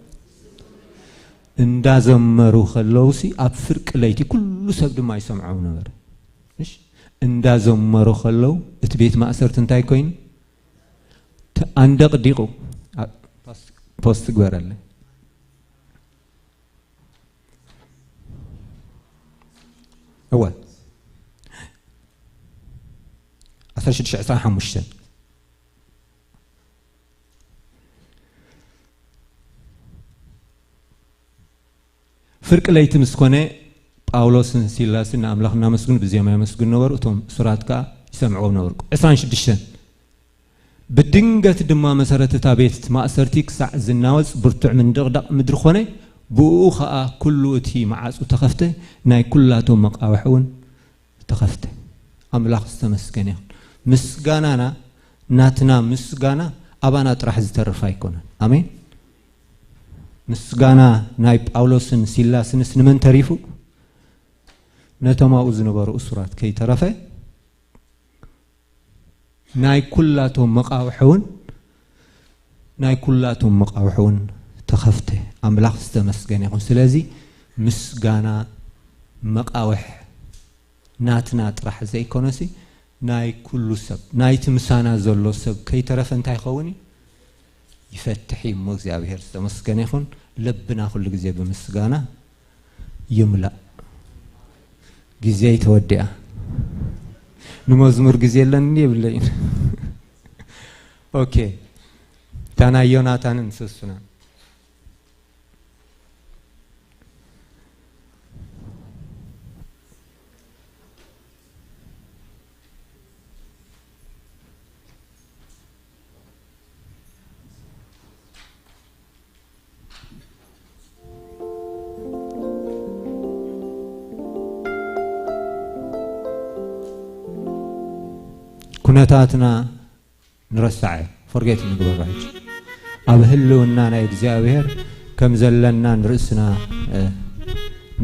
እንዳዘመሩ ከለውሲ ኣብ ፍርቂ ለይቲ ኩሉ ሰብ ድማ ይሰምዖም ነበረ። እሺ፣ እንዳዘመሩ ከለው እቲ ቤት ማእሰርቲ እንታይ ኮይኑ? ተ-፣ ኣንደቕዲቑ። ኣ-፣ ፖስት፣ ፖስት ግበረለይ። እወ። ዓሰርተ ሽዱሽተ ዕስራን ሓሙሽተን። ፍርቂ ለይቲ ምስ ኮነ፣ ጳውሎስን ሲላስን ንኣምላኽ እናመስግኑ ብዜማ የመስግኑ ነበሩ፣ እቶም እሱራት ከኣ ይሰምዕዎም ነበሩ። ዕስራን ሽዱሽተን። ብድንገት ድማ መሰረት እታ ቤት ማእሰርቲ ክሳዕ ዝናወጽ ብርቱዕ ምንድቕዳቕ ምድሪ ኮነ፣ ብእኡ ኸኣ ኩሉ እቲ መዓጹ ተኸፍተ፣ ናይ ኩላቶም መቃውሕ እውን ተኸፍተ። ኣምላኽ ዝተመስገነ ይኹን። ምስጋናና፣ ናትና ምስጋና ኣባና ጥራሕ ዝተርፍ ኣይኮነን። ኣሜን። ምስጋና ናይ ጳውሎስን ሲላስንስ ንመን ተሪፉ? ነቶም ኣብኡ ዝነበሩ እሱራት ከይተረፈ፣ ናይ ኩላቶም መቃውሕ እውን፣ ናይ ኩላቶም መቃውሕ እውን ተኸፍተ። ኣምላኽ ዝተመስገነ ይኹን። ስለዚ ምስጋና መቃውሕ ናትና ጥራሕ ዘይኮነሲ፣ ናይ ኩሉ ሰብ፣ ናይቲ ምሳና ዘሎ ሰብ ከይተረፈ እንታይ ይኸውን እዩ? ይፈትሕ እዩ እሞ፣ እግዚኣብሔር ዝተመስገነ ይኹን። ልብና ኩሉ ግዜ ብምስጋና ይምላእ። ግዜይ ተወዲኣ። ንመዝሙር ግዜ ኣለኒ የብለይን። ኦኬ። እታ ናይ ዮናታንን ሰሱና። ኩነታትና ንረስዓ፣ ፎርጌት ንግበሮ። ሕጂ ኣብ ህልውና ናይ እግዚኣብሔር ከም ዘለና ንርእስና፣ እ፣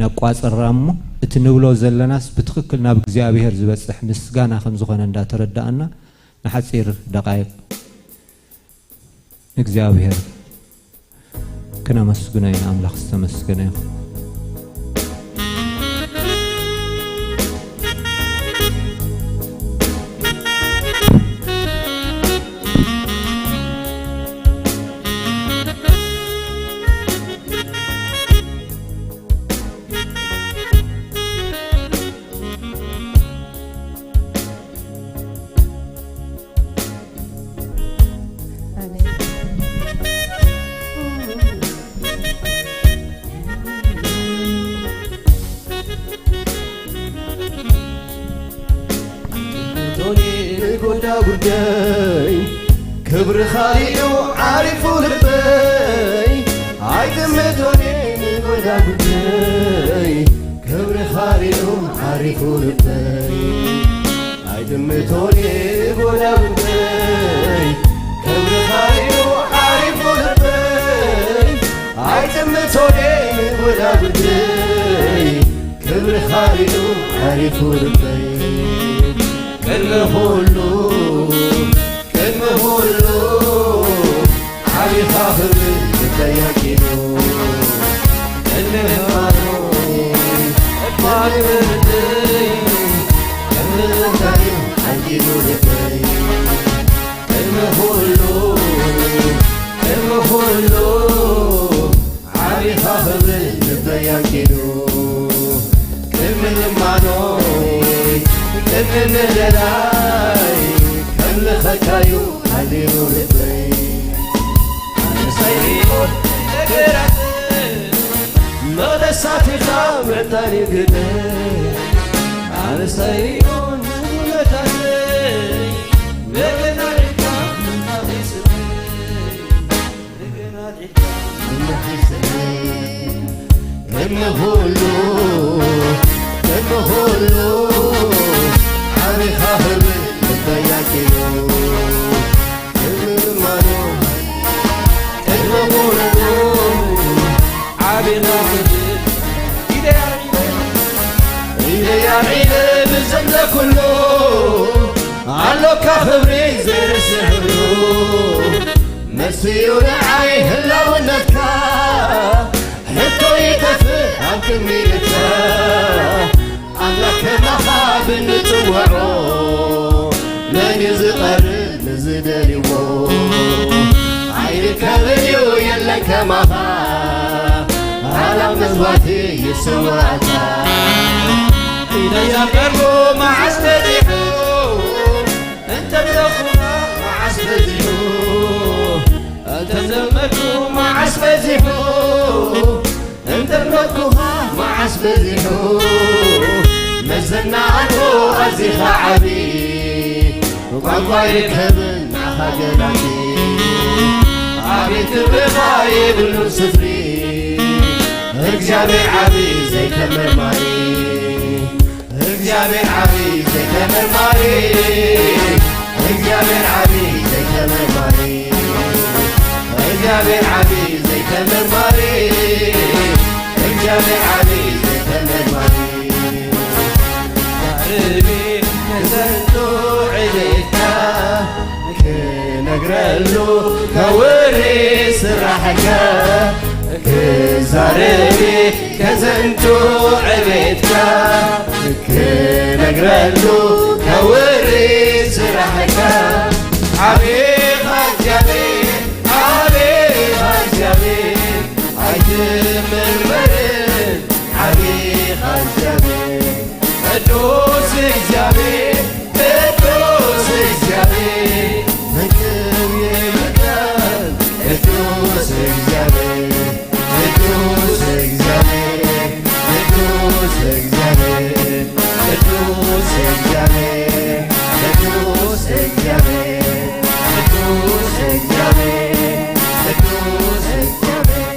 ነቋጽራ እሞ፣ እቲ ንብሎ ዘለናስ ብትኽክል ናብ እግዚኣብሔር ዝበጽሕ ምስጋና ከም ዝኾነ እንዳተረዳእና፣ ንሓጺር ደቓይቕ እግዚኣብሔር ክነመስግኖ ኢና። ኣምላኽ ዝተመስገነ ይኹን። ቶኒ ንጎዳ ጉዳይ ክብርኻ ሪኡ ዓሪፉ ልበይ። ኣይጥምቶኒ ንጎዳ ጉዳይ ክብርኻ ሪኡ ዓሪፉ ልበይ። ኣይጥምቶኒ ንጎዳ ጉዳይ ክብርኻ ሪኡ ዓሪፉ ልበይ። ኣይጥምቶኒ ንጎዳ ጉዳይ ክብርኻ ሪኡ ዓሪፉ ልበይ። ቅድሚ ኩሉ፣ ቅድሚ ኩሉ ዓቢኻ ክብል ልበይ ኣንቂዱ። ቅድሚ ምንባሩ፣ ቅድሚ ምንባሩ፣ ቅድሚ ምንባሩ ዓንቂዱ ልበይ። ቅድሚ ኩሉ፣ ቅድሚ ኩሉ ዓቢኻ ክብል ልበይ ኣንቂዱ። ቅድሚ ልማኖይ፣ ቅድሚ ምልላይ ከምልኸካዩ ሓዚኑ ልበይ። ኣነስ መቕደሳቲኻ መታን ግደ ኣነስታይሪኦን ውለታተይ መገናሪካ ምንታኺ ስበይ መገናሪካ ምንታኺ ስበይ ቅድሚ ኩሉ ቅድሚ ኩሉ ዓቢኻ ክብሪ እተያቂሉ ኢለያ ዒለ ብዘለ ኩሉ ኣሎካ ክብሪ ዘይርስሕሉ መስዩ ንዓይ ህላውነትካ ሕቶ ይጠፍእ ኣብ ቅድሚትካ ኣምላኽ ከማኻ ብንጽውዖ መን እዩ ዝቐርብ ንዝደልዎ ኣይርከብን እዩ የለን ከማኻ ኣላም መዝዋቲ ይስዋእካ ኢደይ ዘንበርኩ መዓስ በዚሑ እንተ ብለኹኻ መዓስ በዚሑ እንተ ዘመርኩ መዓስ በዚሑ እንተረኩኻ መዓስ በዚሑ መዘና ኣልቦ ኣዚኻ ዓቢ ቋንቋ ይርከብን ንዓኻ ገላጺ ኣቤት ክብርኻ የብሉን ስፍሪ እግዚኣብሔር ዓቢ ዘይተመርማሪ እግዚኣብሔር ዓቢ ዘይተመርማሪ እግዚኣብሔር ዓቢ ዘይተመርማሪ እግዚኣብሔር ዓቢ ዘይተመርማሪ እግዚኣብሔር ዓቢ ዘይተመርማሪ ዛርቢ ከዘንቱ ዕቤትካ ክነግረሉ ከውሪ ስራሕካ ክዛረቢ ከዘንቱ ዕቤትካ ክነግረሉ ከውሪ ስራሕካ ዓቢኻ እግዚኣብሔር ዓቢኻ እግዚኣብሔር ኣይትምርመርን ዓቢኻ እግዚኣብሔር ቅዱስ እግዚኣብሔር ቅዱስ እግዚኣብሔር መክብብ ይብልካል ቅዱስ እግዚኣብሔር ቅዱስ እግዚኣብሔር ቅዱስ እግዚኣብሔር ቅዱስ እግዚኣብሔር ቅዱስ እግዚኣብሔር ቅዱስ እግዚኣብሔር ቅዱስ እግዚኣብሔር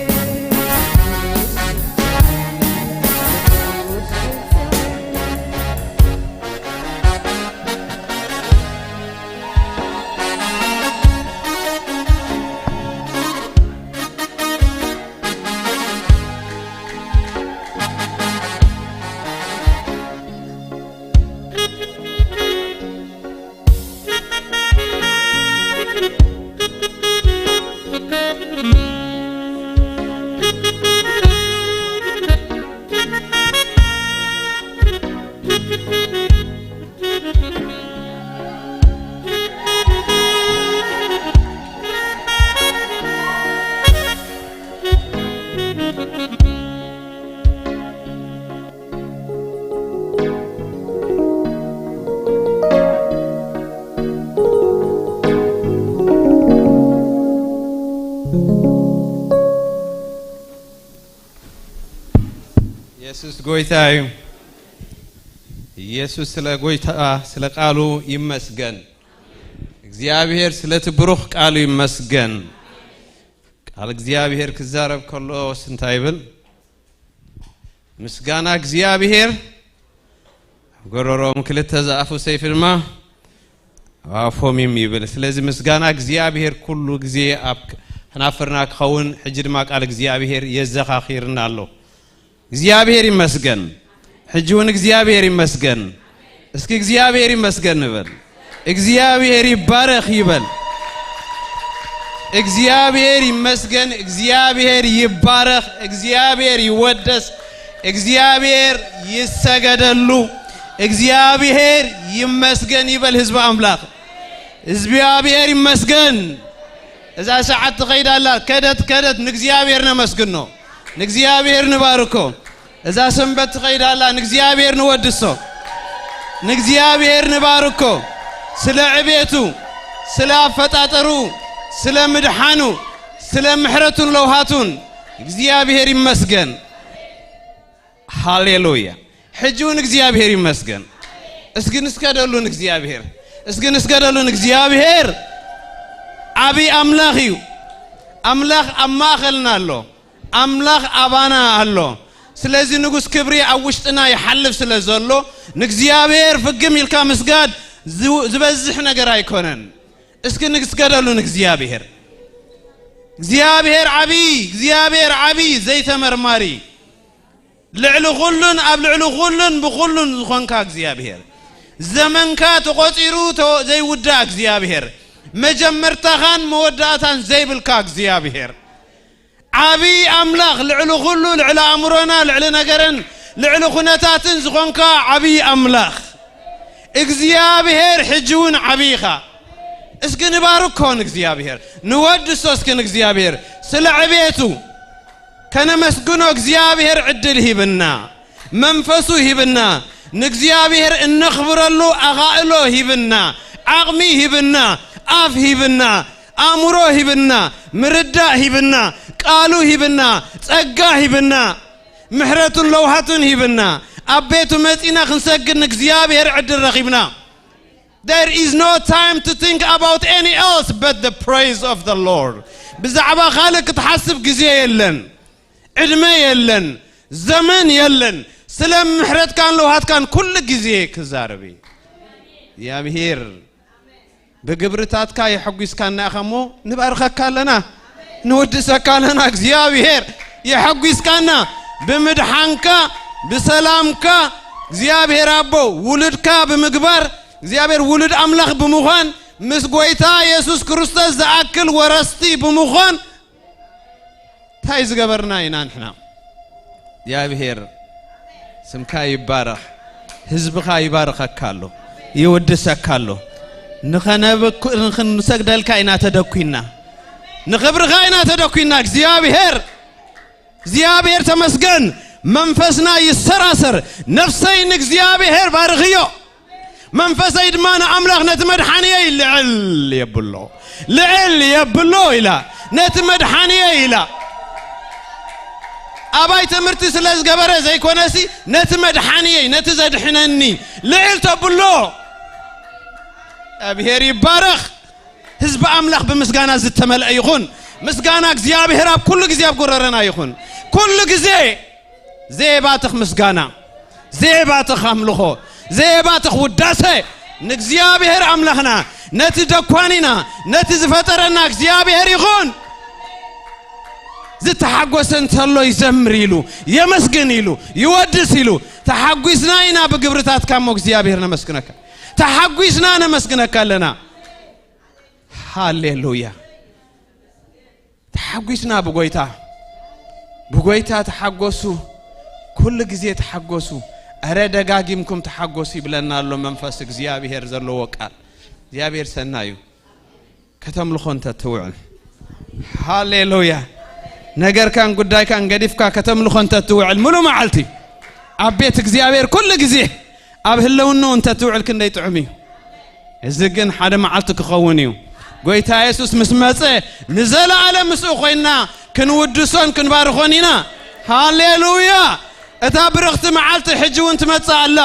የሱስ ጎይታ እዩ። ኢየሱስ ስለ ጎይታ ስለ ቃሉ ይመስገን። እግዚኣብሔር ስለቲ ብሩኽ ቃሉ ይመስገን። ቃል እግዚኣብሔር ክዛረብ ከሎስ እንታይ ይብል? ምስጋና እግዚኣብሔር ኣብ ጎረሮም ክልተ ዝኣፉ ሰይፊ ድማ ኣብ ኣፎም ይም ይብል። ስለዚ ምስጋና እግዚኣብሔር ኩሉ ግዜ ኣብ ከናፍርና ክኸውን፣ ሕጂ ድማ ቃል እግዚኣብሔር የዘኻኺርና ኣሎ። እግዚኣብሔር ይመስገን። ሕጂ እውን እግዚኣብሔር ይመስገን። እስኪ እግዚኣብሔር ይመስገን ንበል። እግዚኣብሔር ይባረኽ ይበል። እግዚኣብሔር ይመስገን፣ እግዚኣብሔር ይባረኽ፣ እግዚኣብሔር ይወደስ፣ እግዚኣብሔር ይሰገደሉ፣ እግዚኣብሔር ይመስገን ይበል ህዝቢ ኣምላኽ። እግዚኣብሔር ይመስገን። እዛ ሰዓት ትኸይድ ኣላ፣ ከደት ከደት፣ ንእግዚኣብሔር ነመስግኖ፣ ንእግዚኣብሔር ንባርኮ። እዛ ሰንበት ትኸይድ ኣላ፣ ንእግዚኣብሔር ንወድሶ፣ ንእግዚኣብሔር ንባርኮ። ስለ ዕቤቱ፣ ስለ ኣፈጣጠሩ፣ ስለ ምድሓኑ፣ ስለ ምሕረቱን ለውሃቱን እግዚኣብሔር ይመስገን። ሃሌሉያ። ሕጂ እውን እግዚኣብሔር ይመስገን። እስኪ ንስገደሉ ንእግዚኣብሔር። እስኪ ንስገደሉ ንእግዚኣብሔር። ዓብዪ ኣምላኽ እዩ። ኣምላኽ ኣብ ማእኸልና ኣሎ። ኣምላኽ ኣባና ኣሎ። ስለዚ ንጉስ ክብሪ ኣብ ውሽጥና ይሓልፍ ስለ ዘሎ ንእግዚኣብሔር ፍግም ኢልካ ምስጋድ ዝ-፣ ዝበዝሕ ነገር ኣይኮነን። እስኪ ንስገደሉ ንእግዚኣብሔር። እግዚኣብሔር ዓብዪ፣ እግዚኣብሔር ዓብዪ ዘይተመርማሪ፣ ልዕሊ ኩሉን ኣብ ልዕሊ ኩሉን ብኩሉን ዝኾንካ እግዚኣብሔር፣ ዘመንካ ተቖጺሩ ተ-፣ ዘይውዳእ እግዚኣብሔር፣ መጀመርታኻን መወዳእታን ዘይብልካ እግዚኣብሔር፣ ዓብዪ ኣምላኽ፣ ልዕሊ ኩሉ፣ ልዕሊ ኣእምሮና፣ ልዕሊ ነገርን ልዕሊ ኩነታትን ዝኾንካ ዓብዪ ኣምላኽ እግዚኣብሔር፣ ሕጂ እውን ዓብዪ ኢኻ። እስኪ ንባርኮ ንእግዚኣብሔር፣ ንወድሶ እስኪ ንእግዚኣብሔር ስለ ዕቤቱ። ከነመስግኖ እግዚኣብሔር ዕድል ሂብና፣ መንፈሱ ሂብና፣ ንእግዚኣብሔር እነኽብረሉ ኣኻእሎ ሂብና፣ ዓቕሚ ሂብና፣ ኣፍ ሂብና፣ ኣእምሮ ሂብና፣ ምርዳእ ሂብና፣ ቃሉ ሂብና፣ ጸጋ ሂብና፣ ምሕረቱን ለውሃቱን ሂብና፣ ኣብ ቤቱ መጺና ክንሰግድ ንእግዚኣብሔር ዕድል ረኺብና። There is no time to think about any else but the praise of the Lord. ብዛዕባ ካልእ ክትሓስብ ግዜ የለን፣ ዕድመ የለን፣ ዘመን የለን። ስለ ምሕረትካን ለውሃትካን ኩሉ ግዜ ክዛረብ እዩ። እግዚኣብሔር ብግብርታትካ የሐጒስካና ኢኻ እሞ ንባርኸካ ኣለና፣ ንወድሰካ ኣለና። እግዚኣብሔር የሐጒስካና ብምድሓንካ፣ ብሰላምካ፣ እግዚኣብሔር ኣቦ ውሉድካ ብምግባር፣ እግዚኣብሔር ውሉድ ኣምላኽ ብምዃን፣ ምስ ጐይታ የሱስ ክርስቶስ ዝኣክል ወረስቲ ብምዃን፣ እንታይ ዝገበርና ኢና ንሕና? እግዚኣብሔር ስምካ ይባረኽ። ህዝብኻ ይባርኸካ ኣሎ፣ ይወድሰካ ኣሎ። ንኸነብኩ-፣ ንኽንሰግደልካ ኢና ተደኩና፣ ንኽብርኻ ኢና ተደኩና። እግዚኣብሔር፣ እግዚኣብሔር ተመስገን። መንፈስና ይሰራሰር። ነፍሰይ ንእግዚኣብሔር ባርኽዮ። መንፈሰይ ድማ ንኣምላኽ ነቲ መድሓንየይ ልዕል የብሎ፣ ልዕል የብሎ ኢላ። ነቲ መድሓንየይ ኢላ። ኣባይ ትምህርቲ ስለ ዝገበረ ዘይኮነሲ፣ ነቲ መድሓንየይ፣ ነቲ ዘድሕነኒ ልዕል ተብሎ። እግዚኣብሔር ይባረኽ። ህዝቢ ኣምላኽ ብምስጋና ዝተመልአ ይኹን። ምስጋና እግዚኣብሔር ኣብ ኩሉ ግዜ ኣብ ጎረረና ይኹን። ኩሉ ግዜ ዘየባትኽ ምስጋና፣ ዘየባትኽ ኣምልኾ፣ ዘየባትኽ ውዳሰ ንእግዚኣብሔር ኣምላኽና፣ ነቲ ደኳኒና፣ ነቲ ዝፈጠረና እግዚኣብሔር ይኹን። ዝተሓጎሰ እንተሎ ይዘምር ኢሉ፣ የመስግን ኢሉ፣ ይወድስ ኢሉ፣ ተሓጒስና ኢና ብግብርታትካ እሞ እግዚኣብሔር ነመስግነካ። ተሓጒስና ነመስግነካ ኣለና። ሃሌሉያ። ተሓጒስና ብጎይታ፣ ብጎይታ ተሓጎሱ፣ ኩሉ ግዜ ተሓጎሱ፣ እረ ደጋጊምኩም ተሓጎሱ ይብለና ኣሎ መንፈስ እግዚኣብሔር ዘለዎ ቃል። እግዚኣብሔር ሰናይ እዩ። ከተምልኾ እንተ ትውዕል፣ ሃሌሉያ። ነገርካን ጉዳይካን ገዲፍካ ከተምልኾ እንተ ትውዕል፣ ሙሉ መዓልቲ ኣብ ቤት እግዚኣብሔር ኩሉ ግዜ ኣብ ህልውንኡ እንተ ትውዕል ክንደይ ጥዑም እዩ። እዚ ግን ሓደ መዓልቲ ክኸውን እዩ። ጎይታ የሱስ ምስ መጸ ንዘለኣለም ምስኡ ኮይንና ክንውድሶን ክንባርኾን ኢና። ሃሌሉያ! እታ ብርኽቲ መዓልቲ ሕጂ እውን ትመጽእ ኣላ።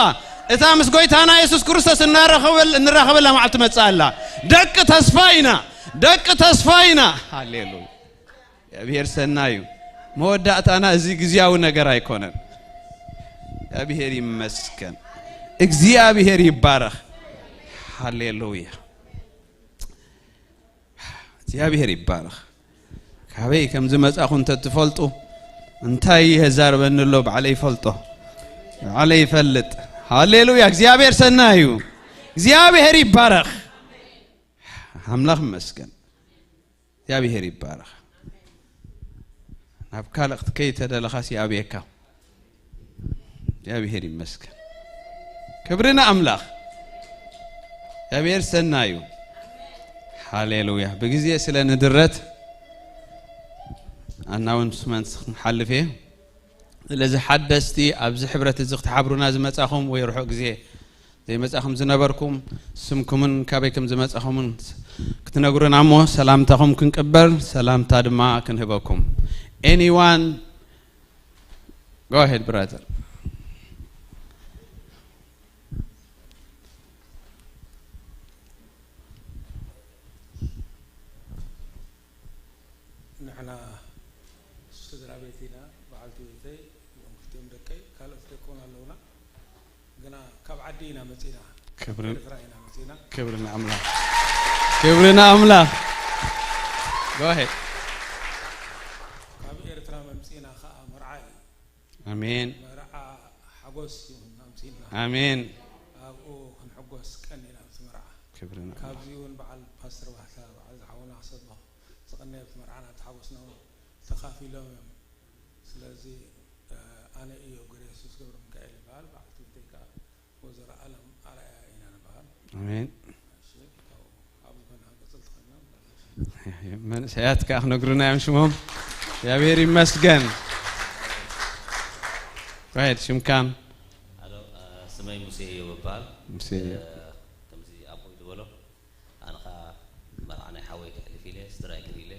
እታ ምስ ጎይታና የሱስ ክርስቶስ እናረኸበል-፣ እንራኸበላ መዓልቲ ትመጽእ ኣላ። ደቂ ተስፋ ኢና፣ ደቂ ተስፋ ኢና። ሃሌሉያ! እግዚኣብሔር ሰናይ እዩ። መወዳእታና እዚ ግዜያዊ ነገር ኣይኮነን። እግዚኣብሔር ይመስገን። እግዚኣብሔር ይባረኽ። ሃሌሉያ። እግዚኣብሔር ይባረኽ። ካበይ ከም ዝመጻኹ እንተ ትፈልጡ፣ እንታይ የዛርበኒ ኣሎ ባዕለይ ይፈልጦ። ባዕለይ ይፈልጥ። ሃሌሉያ። እግዚኣብሔር ሰናይ እዩ። እግዚኣብሔር ይባረኽ። ኣምላኽ ይመስገን። እግዚኣብሔር ይባረኽ። ናብ ካልእ ክትከይድ ተደለኻስ ይኣብየካ። እግዚኣብሔር ይመስገን። ክብሪ ንኣምላኽ። እግዚኣብሔር ሰናይ እዩ። ሃሌሉያ። ብግዜ ስለ ንድረት ኣናውንስመንትስ ክንሓልፍ እየ። ስለዚ ሓደስቲ ኣብዚ ሕብረት እዚ ክትሓብሩና ዝመጻኹም ወይ ርሑቕ ግዜ ዘይመጻኹም ዝነበርኩም፣ ስምኩምን ካበይ ከም ዝመጻኹምን ክትነግሩና እሞ፣ ሰላምታኹም ክንቅበል፣ ሰላምታ ድማ ክንህበኩም። Anyone? Go ahead, brother. ንሕና ስድራ ቤት ኢና። በዓልቲ ቤተይ፣ እዞም ክልቲኦም ደቀይ፣ ካልኦት ደቂ እውን ኣለውና። ግና ካብ ዓዲ ኢና መጺና። ካብ ክብርን- ኤርትራ ኢና መጺና። ክብሪ ንኣምላኽ። ክብሪ ንኣምላኽ። Go ahead. ካብ ኤርትራ መምጺና ኸኣ መርዓ እዩ። ኣሜን። መርዓ ሓጎስ እዩ ኣምጺና። ኣሜን። ኣብኡ ክንሕጎስ ቀኒና ኣብቲ መርዓ። ክብሪ ንኣምላኽ። ካብዚ እውን በዓል ፓስተር ባህታ፣ በዓል ዝሓውና ክሰብኽ ዝቐነየ ኣብቲ መርዓና ተሓጎስና እውን ተኻፊሎም እዮም። ስለዚ ኣነ እዮብ ገረየሱስ ገብረሚካኤል ይበሃል። በዓልቲ ቤተይ ከኣ ወይዘሮ ኣለም ኣርኣያ ኢና ንበሃል። ኣሜን። እሺ፣ ካብኡ ኣብ ዝኾነ ክንቅጽል ትኽእልና። መንእሰያት ከኣ ክነግሩና እዮም ሽሞም። እግዚኣብሔር ይመስገን። Go ahead, ሽምካን? ኣሎ። ስመይ ሙሴ እዮብ እበሃል። ሙሴ እዮብ። ከምዚ ኣቦይ ዝበሎ ኣነ ኸዓ መርዓ ናይ ሓወይ ከሕልፍ ኢለ፣ ስትራይክ ኢለ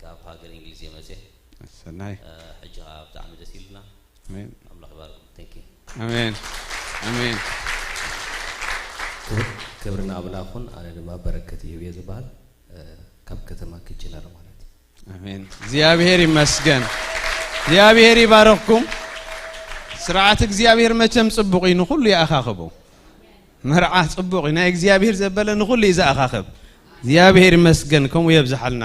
ካብ ሃገር እንግሊዝ እየ መፅየ። ሰናይ። ሕጂ ኸዓ ብጣዕሚ ደስ ኢሉና። ኣሜን። ኣምላኽ ይባርኩም። Thank you። ኣሜን። ኣሜን። ክብሪ ንኣምላኽ ይኹን። ኣነ ድማ በረከት እዮብ እየ ዝበሃል፣ ካብ ከተማ ኪችነር ማለት እዩ። ኣሜን። እግዚኣብሔር ይመስገን። እግዚኣብሔር ይባርኽኩም። ስርዓት እግዚኣብሔር መቸም ጽቡቕ እዩ፣ ንኹሉ ይኣኻኽቦ። መርዓ ጽቡቕ እዩ፣ ናይ እግዚኣብሔር ዘበለ ንኹሉ እዩ ዝኣኻኽብ። እግዚኣብሔር ይመስገን፣ ከምኡ የብዝሓልና።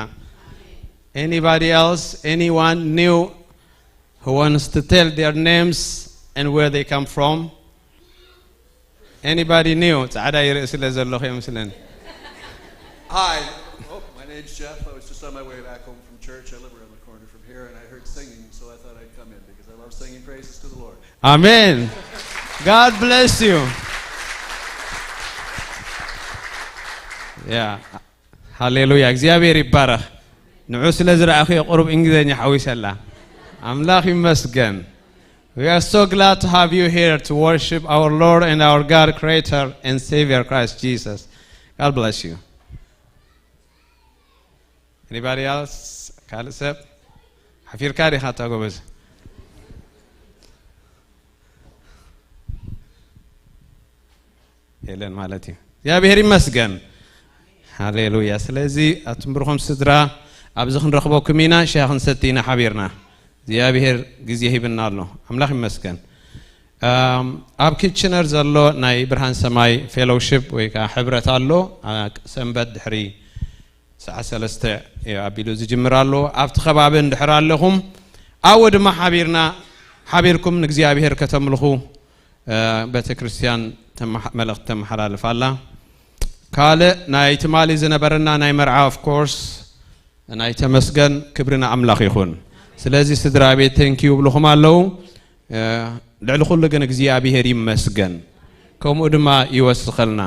Anybody else? Anyone new who wants to tell their names and where they come from? Anybody new? ጻዕዳ ይርኢ ስለ ዘለኹ የመስለኒ። Hi. Oh, my name's Jeff. I was just on my way back home from church. I live around the corner from here, and I heard singing, so I thought I'd come in because I love singing praises to the Lord. ኣሜን። God bless you. Yeah. ሃሌሉያ፣ እግዚኣብሔር ይባረኽ። ንዑ ስለ ዝረኣኹ ቁሩብ እንግሊዝኛ ሓዊሰላ። ኣምላኽ ይመስገን። We are so glad to have you here to worship our Lord and our God, Creator and Savior Christ Jesus. God bless you. Anybody else? ካልእ ሰብ? ሓፊርካ ዲኻ እታ ጎበዝ? የለን ማለት እዩ። እግዚኣብሔር ይመስገን። ሃሌሉያ። ስለዚ ኣቱም ብሩኾም ስድራ ኣብዚ ክንረኽበኩም ኢና፣ ሻሂ ክንሰቲ ኢና ሓቢርና። እግዚኣብሔር ግዜ ሂብና ኣሎ። ኣምላኽ ይመስገን። ኣብ ኪችነር ዘሎ ናይ ብርሃን ሰማይ ፌሎውሽፕ ወይ ከዓ ሕብረት ኣሎ። ሰንበት ድሕሪ ሰዓት ሰለስተ ኣቢሉ ዝጅምር ኣሎ። ኣብቲ ከባቢ እንድሕር ኣለኹም ኣብኡ ድማ ሓቢርና ሓቢርኩም ንእግዚኣብሔር ከተምልኹ ቤተ ክርስቲያን መልእኽቲ ተመሓላልፍ ኣላ። ካልእ ናይ ትማሊ ዝነበረና ናይ መርዓ of course ናይ ተመስገን ክብሪ ንኣምላኽ ይኹን። ስለዚ ስድራ ቤት thank you ይብልኹም ኣለዉ። ልዕሊ ኩሉ ግን እግዚኣብሔር ይመስገን፣ ከምኡ ድማ ይወስኸልና።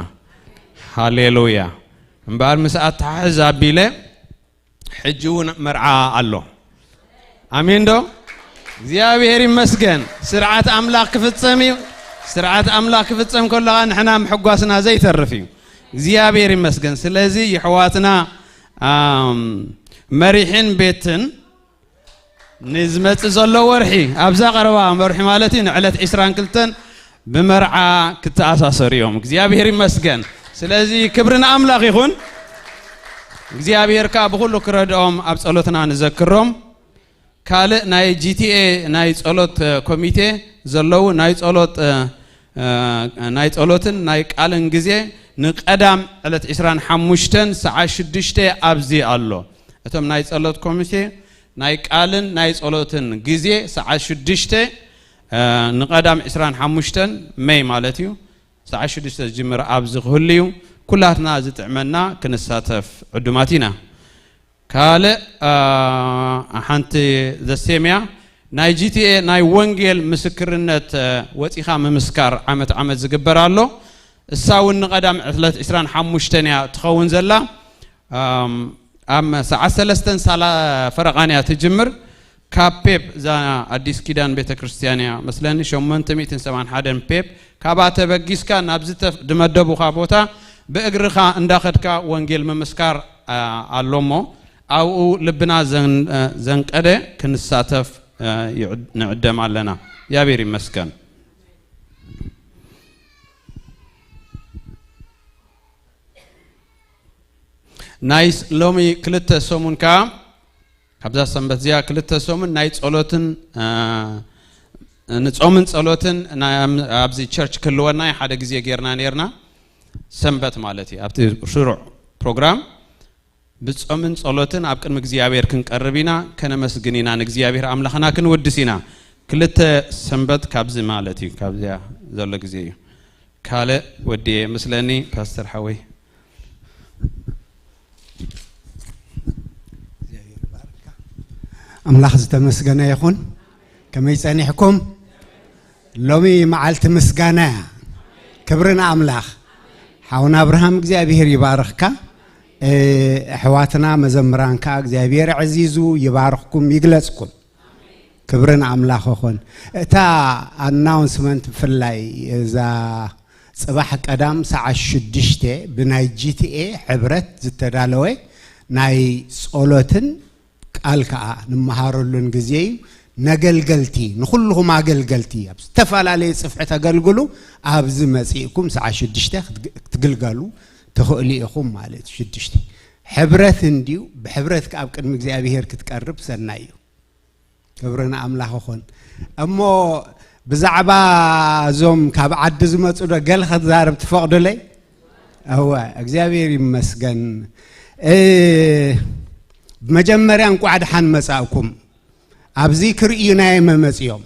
ሃሌሉያ። እምበኣር ምስ ኣተሓሕዝ ኣቢለ ሕጂ እውን መርዓ ኣሎ። ኣሜን ዶ? እግዚኣብሔር ይመስገን። ስርዓት ኣምላኽ ክፍጸም እዩ። ስርዓት ኣምላኽ ክፍጸም ከሎ ኸኣ ንሕና ምሕጓስና ዘይተርፍ እዩ። እግዚኣብሔር ይመስገን። ስለዚ የሕዋትና መሪሕን ቤትን ንዝመጽእ ዘሎ ወርሒ ኣብዛ ቀረባ ወርሒ ማለት እዩ ንዕለት ዒስራን ክልተን ብመርዓ ክተኣሳሰሩ እዮም። እግዚኣብሔር ይመስገን። ስለዚ ክብሪ ንኣምላኽ ይኹን። እግዚኣብሔር ከኣ ብኹሉ ክረድኦም ኣብ ጸሎትና ንዘክሮም። ካልእ ናይ ጂቲኤ ናይ ጸሎት ኮሚቴ ዘለዉ ናይ ጸሎት ናይ ጸሎትን ናይ ቃልን ግዜ ንቀዳም ዕለት ዒስራን ሓሙሽተን ሰዓት ሽዱሽተ ኣብዚ ኣሎ። እቶም ናይ ጸሎት ኮሚቴ ናይ ቃልን ናይ ጸሎትን ግዜ ሰዓት ሽዱሽተ ንቀዳም ዒስራን ሓሙሽተን መይ ማለት እዩ ሰዓት ሽዱሽተ ዝጅምር ኣብዚ ክህሉ እዩ። ኩላትና ዝጥዕመና ክንሳተፍ ዕዱማት ኢና። ካልእ ሓንቲ ዘሴምያ ናይ ጂቲኤ ናይ ወንጌል ምስክርነት ወፂኻ ምምስካር ዓመት ዓመት ዝግበር ኣሎ። እሳ እውን ንቀዳም ዕለት ዒስራን ሓሙሽተን እያ ትኸውን ዘላ። ኣብ ሰዓት ሰለስተን ሳላ ፈረቓን እያ ትጅምር። ካብ ፔፕ፣ እዛ ኣዲስ ኪዳን ቤተ ክርስቲያን እያ መስለኒ፣ ሸሞንተ ሚእትን ሰብዓን ሓደን ፔፕ፣ ካብኣ ተበጊስካ ናብዚ ተፍ-፣ ድመደቡኻ ቦታ ብእግርኻ እንዳኸድካ ወንጌል ምምስካር፣ አ፣ ኣሎ እሞ፣ ኣብኡ ልብና ዘን-፣ አ፣ ዘንቀደ ክንሳተፍ፣ አ፣ ይዕድ-፣ ንዕደም ኣለና። እግዚኣብሔር ይመስገን። ናይ ስ-፣ ሎሚ ክልተ ሰሙን ከኣ፣ ካብዛ ሰንበት እዚኣ ክልተ ሰሙን ናይ ጸሎትን፣ አ፣ ንጾምን ጸሎትን ናይ፣ ኣብዚ ቸርች ክህልወና እዩ። ሓደ ግዜ ጌርና ኔርና፣ ሰንበት ማለት እዩ። ኣብቲ ስሩዕ ፕሮግራም ብጾምን ጸሎትን ኣብ ቅድሚ እግዚኣብሔር ክንቀርብ ኢና፣ ከነመስግን ኢና፣ ንእግዚኣብሔር ኣምላኽና ክንውድስ ኢና። ክልተ ሰንበት ካብዚ ማለት እዩ፣ ካብዚኣ ዘሎ ግዜ እዩ። ካልእ ወዲየ ምስለኒ ፓስተር ሓወይ። ኣምላኽ ዝተመስገነ ይኹን። ከመይ ጸኒሕኩም? ሎሚ መዓልቲ ምስጋና እያ። ክብሪ ንኣምላኽ። ሓውና ኣብርሃም እግዚኣብሔር ይባርኽካ። እ፣ ኣሕዋትና መዘምራን ከኣ እግዚኣብሔር ኣዕዚዙ ይባርኽኩም ይግለጽኩም። ክብሪ ንኣምላኽ ይኹን። እታ ኣናውንስመንት ብፍላይ እዛ ጽባሕ ቀዳም ሰዓት ሽዱሽተ ብናይ ጂ ቲ ኤ ሕብረት ዝተዳለወ ናይ ጸሎትን ቃል ከኣ ንመሃረሉን ግዜ እዩ። ነገልገልቲ፣ ንኹልኹም ኣገልገልቲ፣ ኣብ ዝተፈላለየ ጽፍሒ ተገልግሉ፣ ኣብዚ መጺእኩም ሰዓት ሽዱሽተ ክትግ-፣ ክትግልገሉ ትኽእሉ ኢኹም ማለት እዩ። ሽዱሽተ ሕብረት እንድዩ፣ ብሕብረት ከኣ ኣብ ቅድሚ እግዚኣብሔር ክትቀርብ ሰናይ እዩ። ክብሪ ንኣምላኽ ይኹን። እሞ ብዛዕባ እዞም ካብ ዓዲ ዝመጹ ዶ ገለ ክትዛረብ ትፈቕዱለይ? እወ፣ እግዚኣብሔር ይመስገን። እ፣ መጀመርያ እንቋዕ ደሓን መጻእኩም። ኣብዚ ክርእዩና እዮም መጺኦም።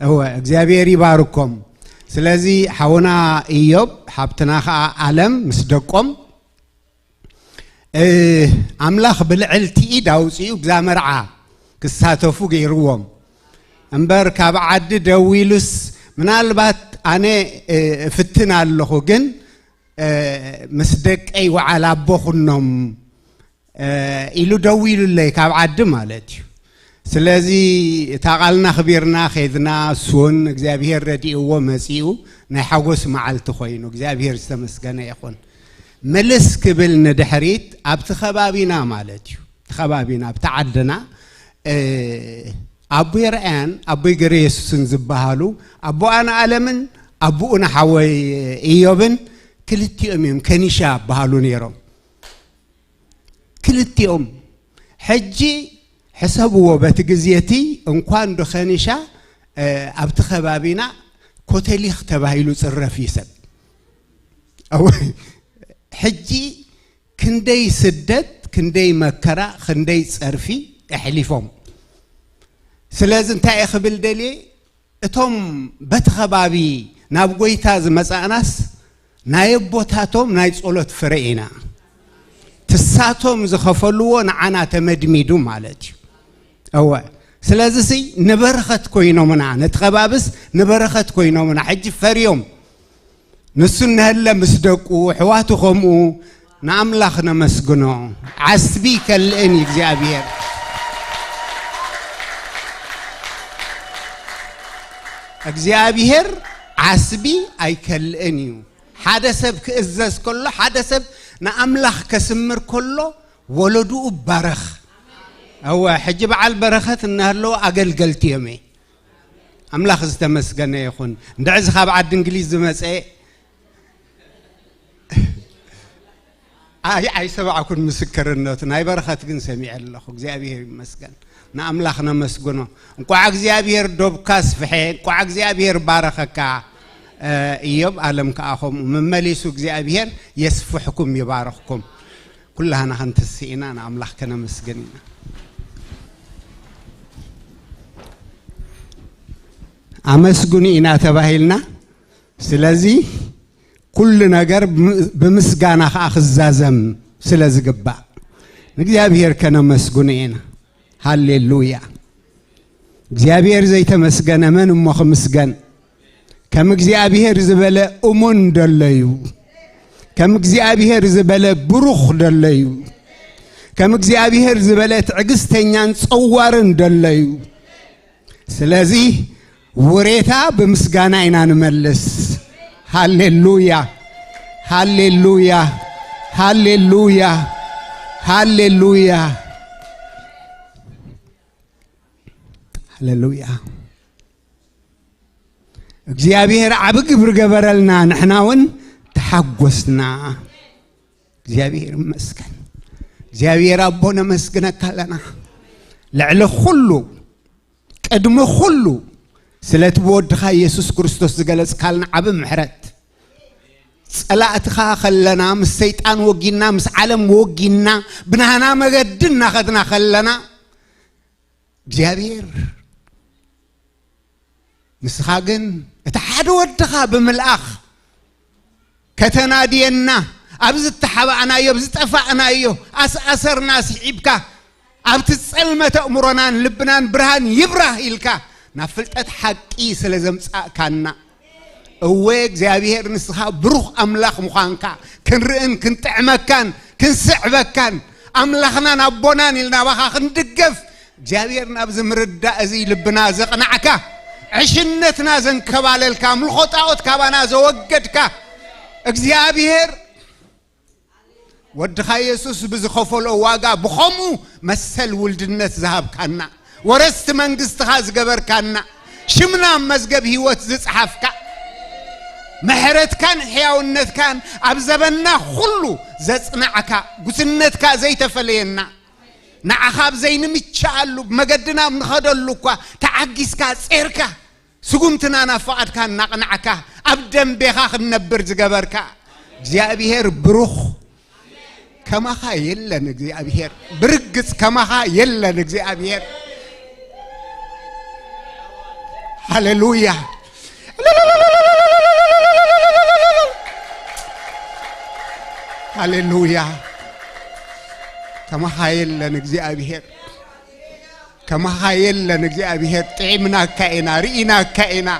እወ፣ እግዚኣብሔር ይባርኮም። ስለዚ ሓውና ኢዮብ፣ ሓብትና ኸኣ ኣለም ምስ ደቆም፣ እ፣ ኣምላኽ ብልዕልቲ ኢድ ኣውጺኡ ብዛ መርዓ ክሳተፉ ገይርዎም። እምበር ካብ ዓዲ ደዊሉስ፣ ምናልባት ኣነ፣ እ፣ እፍትን ኣለኹ፣ ግን፣ እ፣ ምስ ደቀይ ወዓል ኣቦ ኩኖም፣ እ፣ ኢሉ ደዊሉለይ ካብ ዓዲ ማለት እዩ። ስለዚ እታ ቃልና ኣኽቢርና ኸይድና፣ እሱን እግዚኣብሔር ረዲእዎ መጺኡ፣ ናይ ሓጎስ መዓልቲ ኾይኑ፣ እግዚኣብሔር ዝተመስገነ ይኹን። ምልስ ክብል ንድሕሪት ኣብቲ ከባቢና ማለት እዩ። እቲ ከባቢና፣ ኣብቲ ዓድና፣ እ፣ ኣቦይ ርኣያን ኣቦይ ገረ የሱስን ዝበሃሉ፣ ኣቦ ኣነ ኣለምን ኣቦኡ ንሓወይ ኢዮብን ክልቲኦም እዮም ከኒሻ ይበሃሉ ነይሮም። ክልቲኦም። ሕጂ ሕሰብዎ፣ በቲ ግዜ እቲ እንኳን ዶ ከኒሻ፣ እ፣ ኣብቲ ከባቢና ኮተሊኽ ተባሂሉ ጽረፍ እዩ ሰብ። ኣወ-፣ ሕጂ ክንደይ ስደት፣ ክንደይ መከራ፣ ክንደይ ጸርፊ ኣሕሊፎም። ስለዚ እንታይ እየ ክብል ደልየ? እቶም በቲ ከባቢ ናብ ጐይታ ዝመጻእናስ ናይ ኣቦታቶም ናይ ጸሎት ፍረ ኢና። ትሳቶም ዝኸፈልዎ ንዓና ተመድሚዱ ማለት እዩ። እወ፣ ስለዚሲ ንበረኸት ኮይኖምና፣ ነቲ ከባብስ ንበረኸት ኮይኖምና። ሕጂ ፈርዮም። ንሱ እናሃለ ምስ ደቁ፣ ኣሕዋቱ ከምኡ፣ ንኣምላኽ ነመስግኖ። ዓስቢ ይከልእን እዩ እግዚኣብሔር። እግዚኣብሔር ዓስቢ ኣይከልእን እዩ። ሓደ ሰብ ክእዘዝ ከሎ፣ ሓደ ሰብ ንኣምላኽ ከስምር ከሎ፣ ወለድኡ ባረኽ። እወ፣ ሕጂ በዓል በረኸት እናሃለዉ ኣገልገልቲ እዮም። ኣምላኽ ዝተመስገነ ይኹን። እንድዕዚ ካብ ዓዲ እንግሊዝ ዝመጸ ኣይ-፣ ኣይሰማዕኩን ምስክርነቱ። ናይ በረኸት ግን ሰሚዐ ኣለኹ። እግዚኣብሔር ይመስገን። ንኣምላኽ ነመስግኖ። እንቋዕ እግዚኣብሔር ዶብካ ኣስፍሐ፣ እንቋዕ እግዚኣብሔር ባረኸካ። እ፣ ኢዮብ ኣለም ከኣ ከምኡ። መመሊሱ እግዚኣብሔር የስፍሕኩም፣ ይባርኽኩም። ኩላህና ክንትስእ ኢና፣ ንኣምላኽ ከነመስግን ኢና። ኣመስግኑ ኢና ተባሂልና። ስለዚ ኩሉ ነገር ብም-፣ ብምስጋና ኸኣ ክዛዘም ስለ ዝግባእ ንእግዚኣብሔር ከነመስግኖ ኢና። ሃሌሉያ። እግዚኣብሔር ዘይተመስገነ መን እሞ ክምስገን? ከም እግዚኣብሔር ዝበለ እሙን ደሎ እዩ። ከም እግዚኣብሔር ዝበለ ብሩኽ ደሎ እዩ። ከም እግዚኣብሔር ዝበለ ትዕግስተኛን ጸዋርን ደሎ እዩ። ስለዚ ውሬታ ብምስጋና ኢና ንመልስ። ሃሌሉያ፣ ሃሌሉያ፣ ሃሌሉያ፣ ሃሌሉያ፣ ሃሌሉያ። እግዚኣብሔር ዓቢ ግብሪ ገበረልና፣ ንሕና እውን ተሓጎስና። እግዚኣብሔር ይመስገን። እግዚኣብሔር ኣቦ ነመስግነካ ኣለና። ልዕሊ ኩሉ፣ ቅድሚ ኩሉ፣ ስለቲ ብወድኻ ኢየሱስ ክርስቶስ ዝገለጽካልና ዓቢ ምሕረት። ጸላእትኻ ከለና፣ ምስ ሰይጣን ወጊና፣ ምስ ዓለም ወጊና፣ ብናህና መገዲ እናኸድና ከለና፣ እግዚኣብሔር ንስኻ ግን እቲ ሓደ ወድኻ ብምልኣኽ ከተናድየና፣ ኣብ ዝተሓባእናዮ፣ ኣብ ዝጠፋእናዮ፣ ኣስኣሰርና ስሒብካ፣ ኣብቲ ጸልመት ኣእምሮናን ልብናን ብርሃን ይብራህ ኢልካ፣ ናብ ፍልጠት ሓቂ ስለ ዘምጻእካና፣ እወ እግዚኣብሔር ንስኻ ብሩኽ ኣምላኽ ምዃንካ ክንርእን ክንጥዕመካን ክንስዕበካን ኣምላኽናን ኣቦናን ኢልና ባኻ ክንድገፍ እግዚኣብሔር ናብዚ ምርዳእ እዚ ልብና ዘቕናዕካ፣ ዕሽነትና ዘንከባለልካ፣ ኣምልኾ ጣዖት ካባና ዘወገድካ እግዚኣብሔር ወድኻ የሱስ ብዝኸፈሎ ዋጋ ብኸምኡ መሰል ውልድነት ዝሃብካና፣ ወረስቲ መንግስትኻ ዝገበርካና፣ ሽምና ኣብ መዝገብ ህይወት ዝጸሓፍካ፣ ምሕረትካን ሕያውነትካን ኣብ ዘበንና ኩሉ ዘጽናዕካ፣ ጉስነትካ ዘይተፈለየና፣ ንዓኻ ኣብ ዘይንምችኣሉ፣ ብመገድና ኣብ ንኸደሉ እኳ ተዓጊስካ ጼርካ፣ ስጉምትና ናብ ፍቓድካ እናቕናዕካ፣ ኣብ ደንቤኻ ክንነብር ዝገበርካ እግዚኣብሔር ብሩኽ። ከማኻ የለን እግዚኣብሔር፣ ብርግጽ ከማኻ የለን እግዚኣብሔር። ሃሌሉያ፣ ሃሌሉያ። ከማኻ የለን እግዚኣብሔር፣ ከማኻ የለን እግዚኣብሔር። ጥዒምናካ ኢና፣ ርኢናካ ኢና።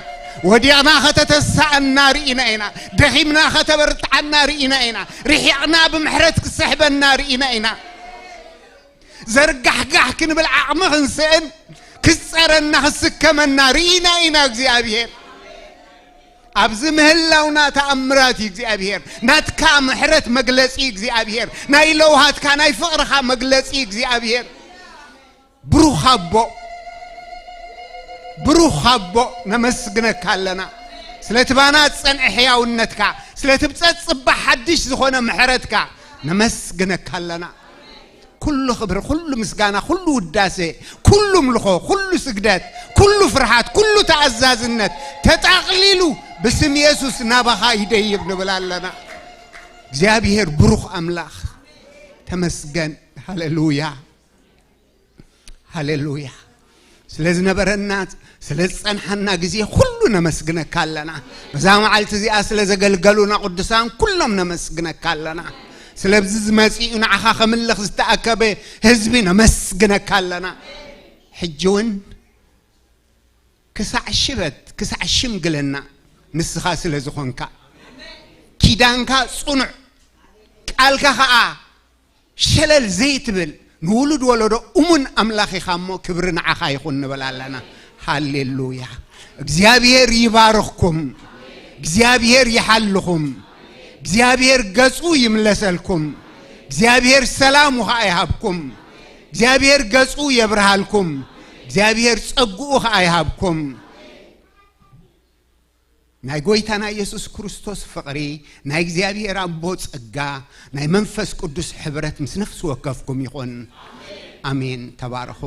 ወዲቕና ከተተሳእና ርኢና ኢና። ደኺምና ከተበርትዓና ርኢና ኢና። ርሒቕና ብምሕረት ክሰሕበና ርኢና ኢና። ዘርጋሕጋሕ ክንብል ዓቕሚ ክንስእን፣ ክጸረና ክስከመና ርኢና ኢና እግዚኣብሔር። ኣብዚ ምህላውና ተኣምራት እዩ እግዚኣብሔር። ናትካ ምሕረት መግለጺ እግዚኣብሔር። ናይ ለውሃትካ ናይ ፍቕርኻ መግለጺ እግዚኣብሔር። ብሩኽ ኣቦ፣ ብሩኽ ኣቦ ነመስግነካ ኣለና። ስለቲ ባና ዝጸንዐ ሕያውነትካ፣ ስለቲ ብጸጽባሕ ሓድሽ ዝኾነ ምሕረትካ ነመስግነካ ኣለና። ኩሉ ክብሪ፣ ኩሉ ምስጋና፣ ኩሉ ውዳሴ፣ ኩሉ ምልኾ፣ ኩሉ ስግደት፣ ኩሉ ፍርሃት፣ ኩሉ ተኣዛዝነት ተጣቕሊሉ ብስም የሱስ ናባኻ ይደይብ ንብል ኣለና። እግዚኣብሔር ብሩኽ ኣምላኽ ተመስገን። ሃሌሉያ፣ ሃሌሉያ። ስለ ዝነበረና፣ ስለ ዝጸንሓና ግዜ ኩሉ ነመስግነካ ኣለና። በዛ መዓልቲ እዚኣ ስለ ዘገልገሉና ቅዱሳን ኩሎም ነመስግነካ ኣለና። ስለዚ ዝመጺኡ ንዓኻ ከምልኽ ዝተኣከበ ህዝቢ ነመስግነካ ኣለና። ሕጂ እውን ክሳዕ ሽበት፣ ክሳዕ ሽምግልና ንስኻ ስለ ዝኾንካ፣ ኪዳንካ ጽኑዕ፣ ቃልካ ኸኣ ሸለል ዘይትብል፣ ንውሉድ ወለዶ እሙን ኣምላኽ ኢኻ እሞ፣ ክብሪ ንዓኻ ይኹን ንብል ኣለና። ሃሌሉያ። እግዚኣብሔር ይባርኽኩም፣ እግዚኣብሔር ይሓልኹም፣ እግዚኣብሔር ገጹ ይምለሰልኩም፣ እግዚኣብሔር ሰላሙ ኸኣ ይሃብኩም፣ እግዚኣብሔር ገጹ የብርሃልኩም፣ እግዚኣብሔር ጸግኡ ኸኣ ይሃብኩም። ናይ ጎይታና ኢየሱስ ክርስቶስ ፍቕሪ፣ ናይ እግዚኣብሔር ኣቦ ጸጋ፣ ናይ መንፈስ ቅዱስ ሕብረት ምስ ነፍሲ ወከፍኩም ይኹን። ኣሜን። ተባረኹ።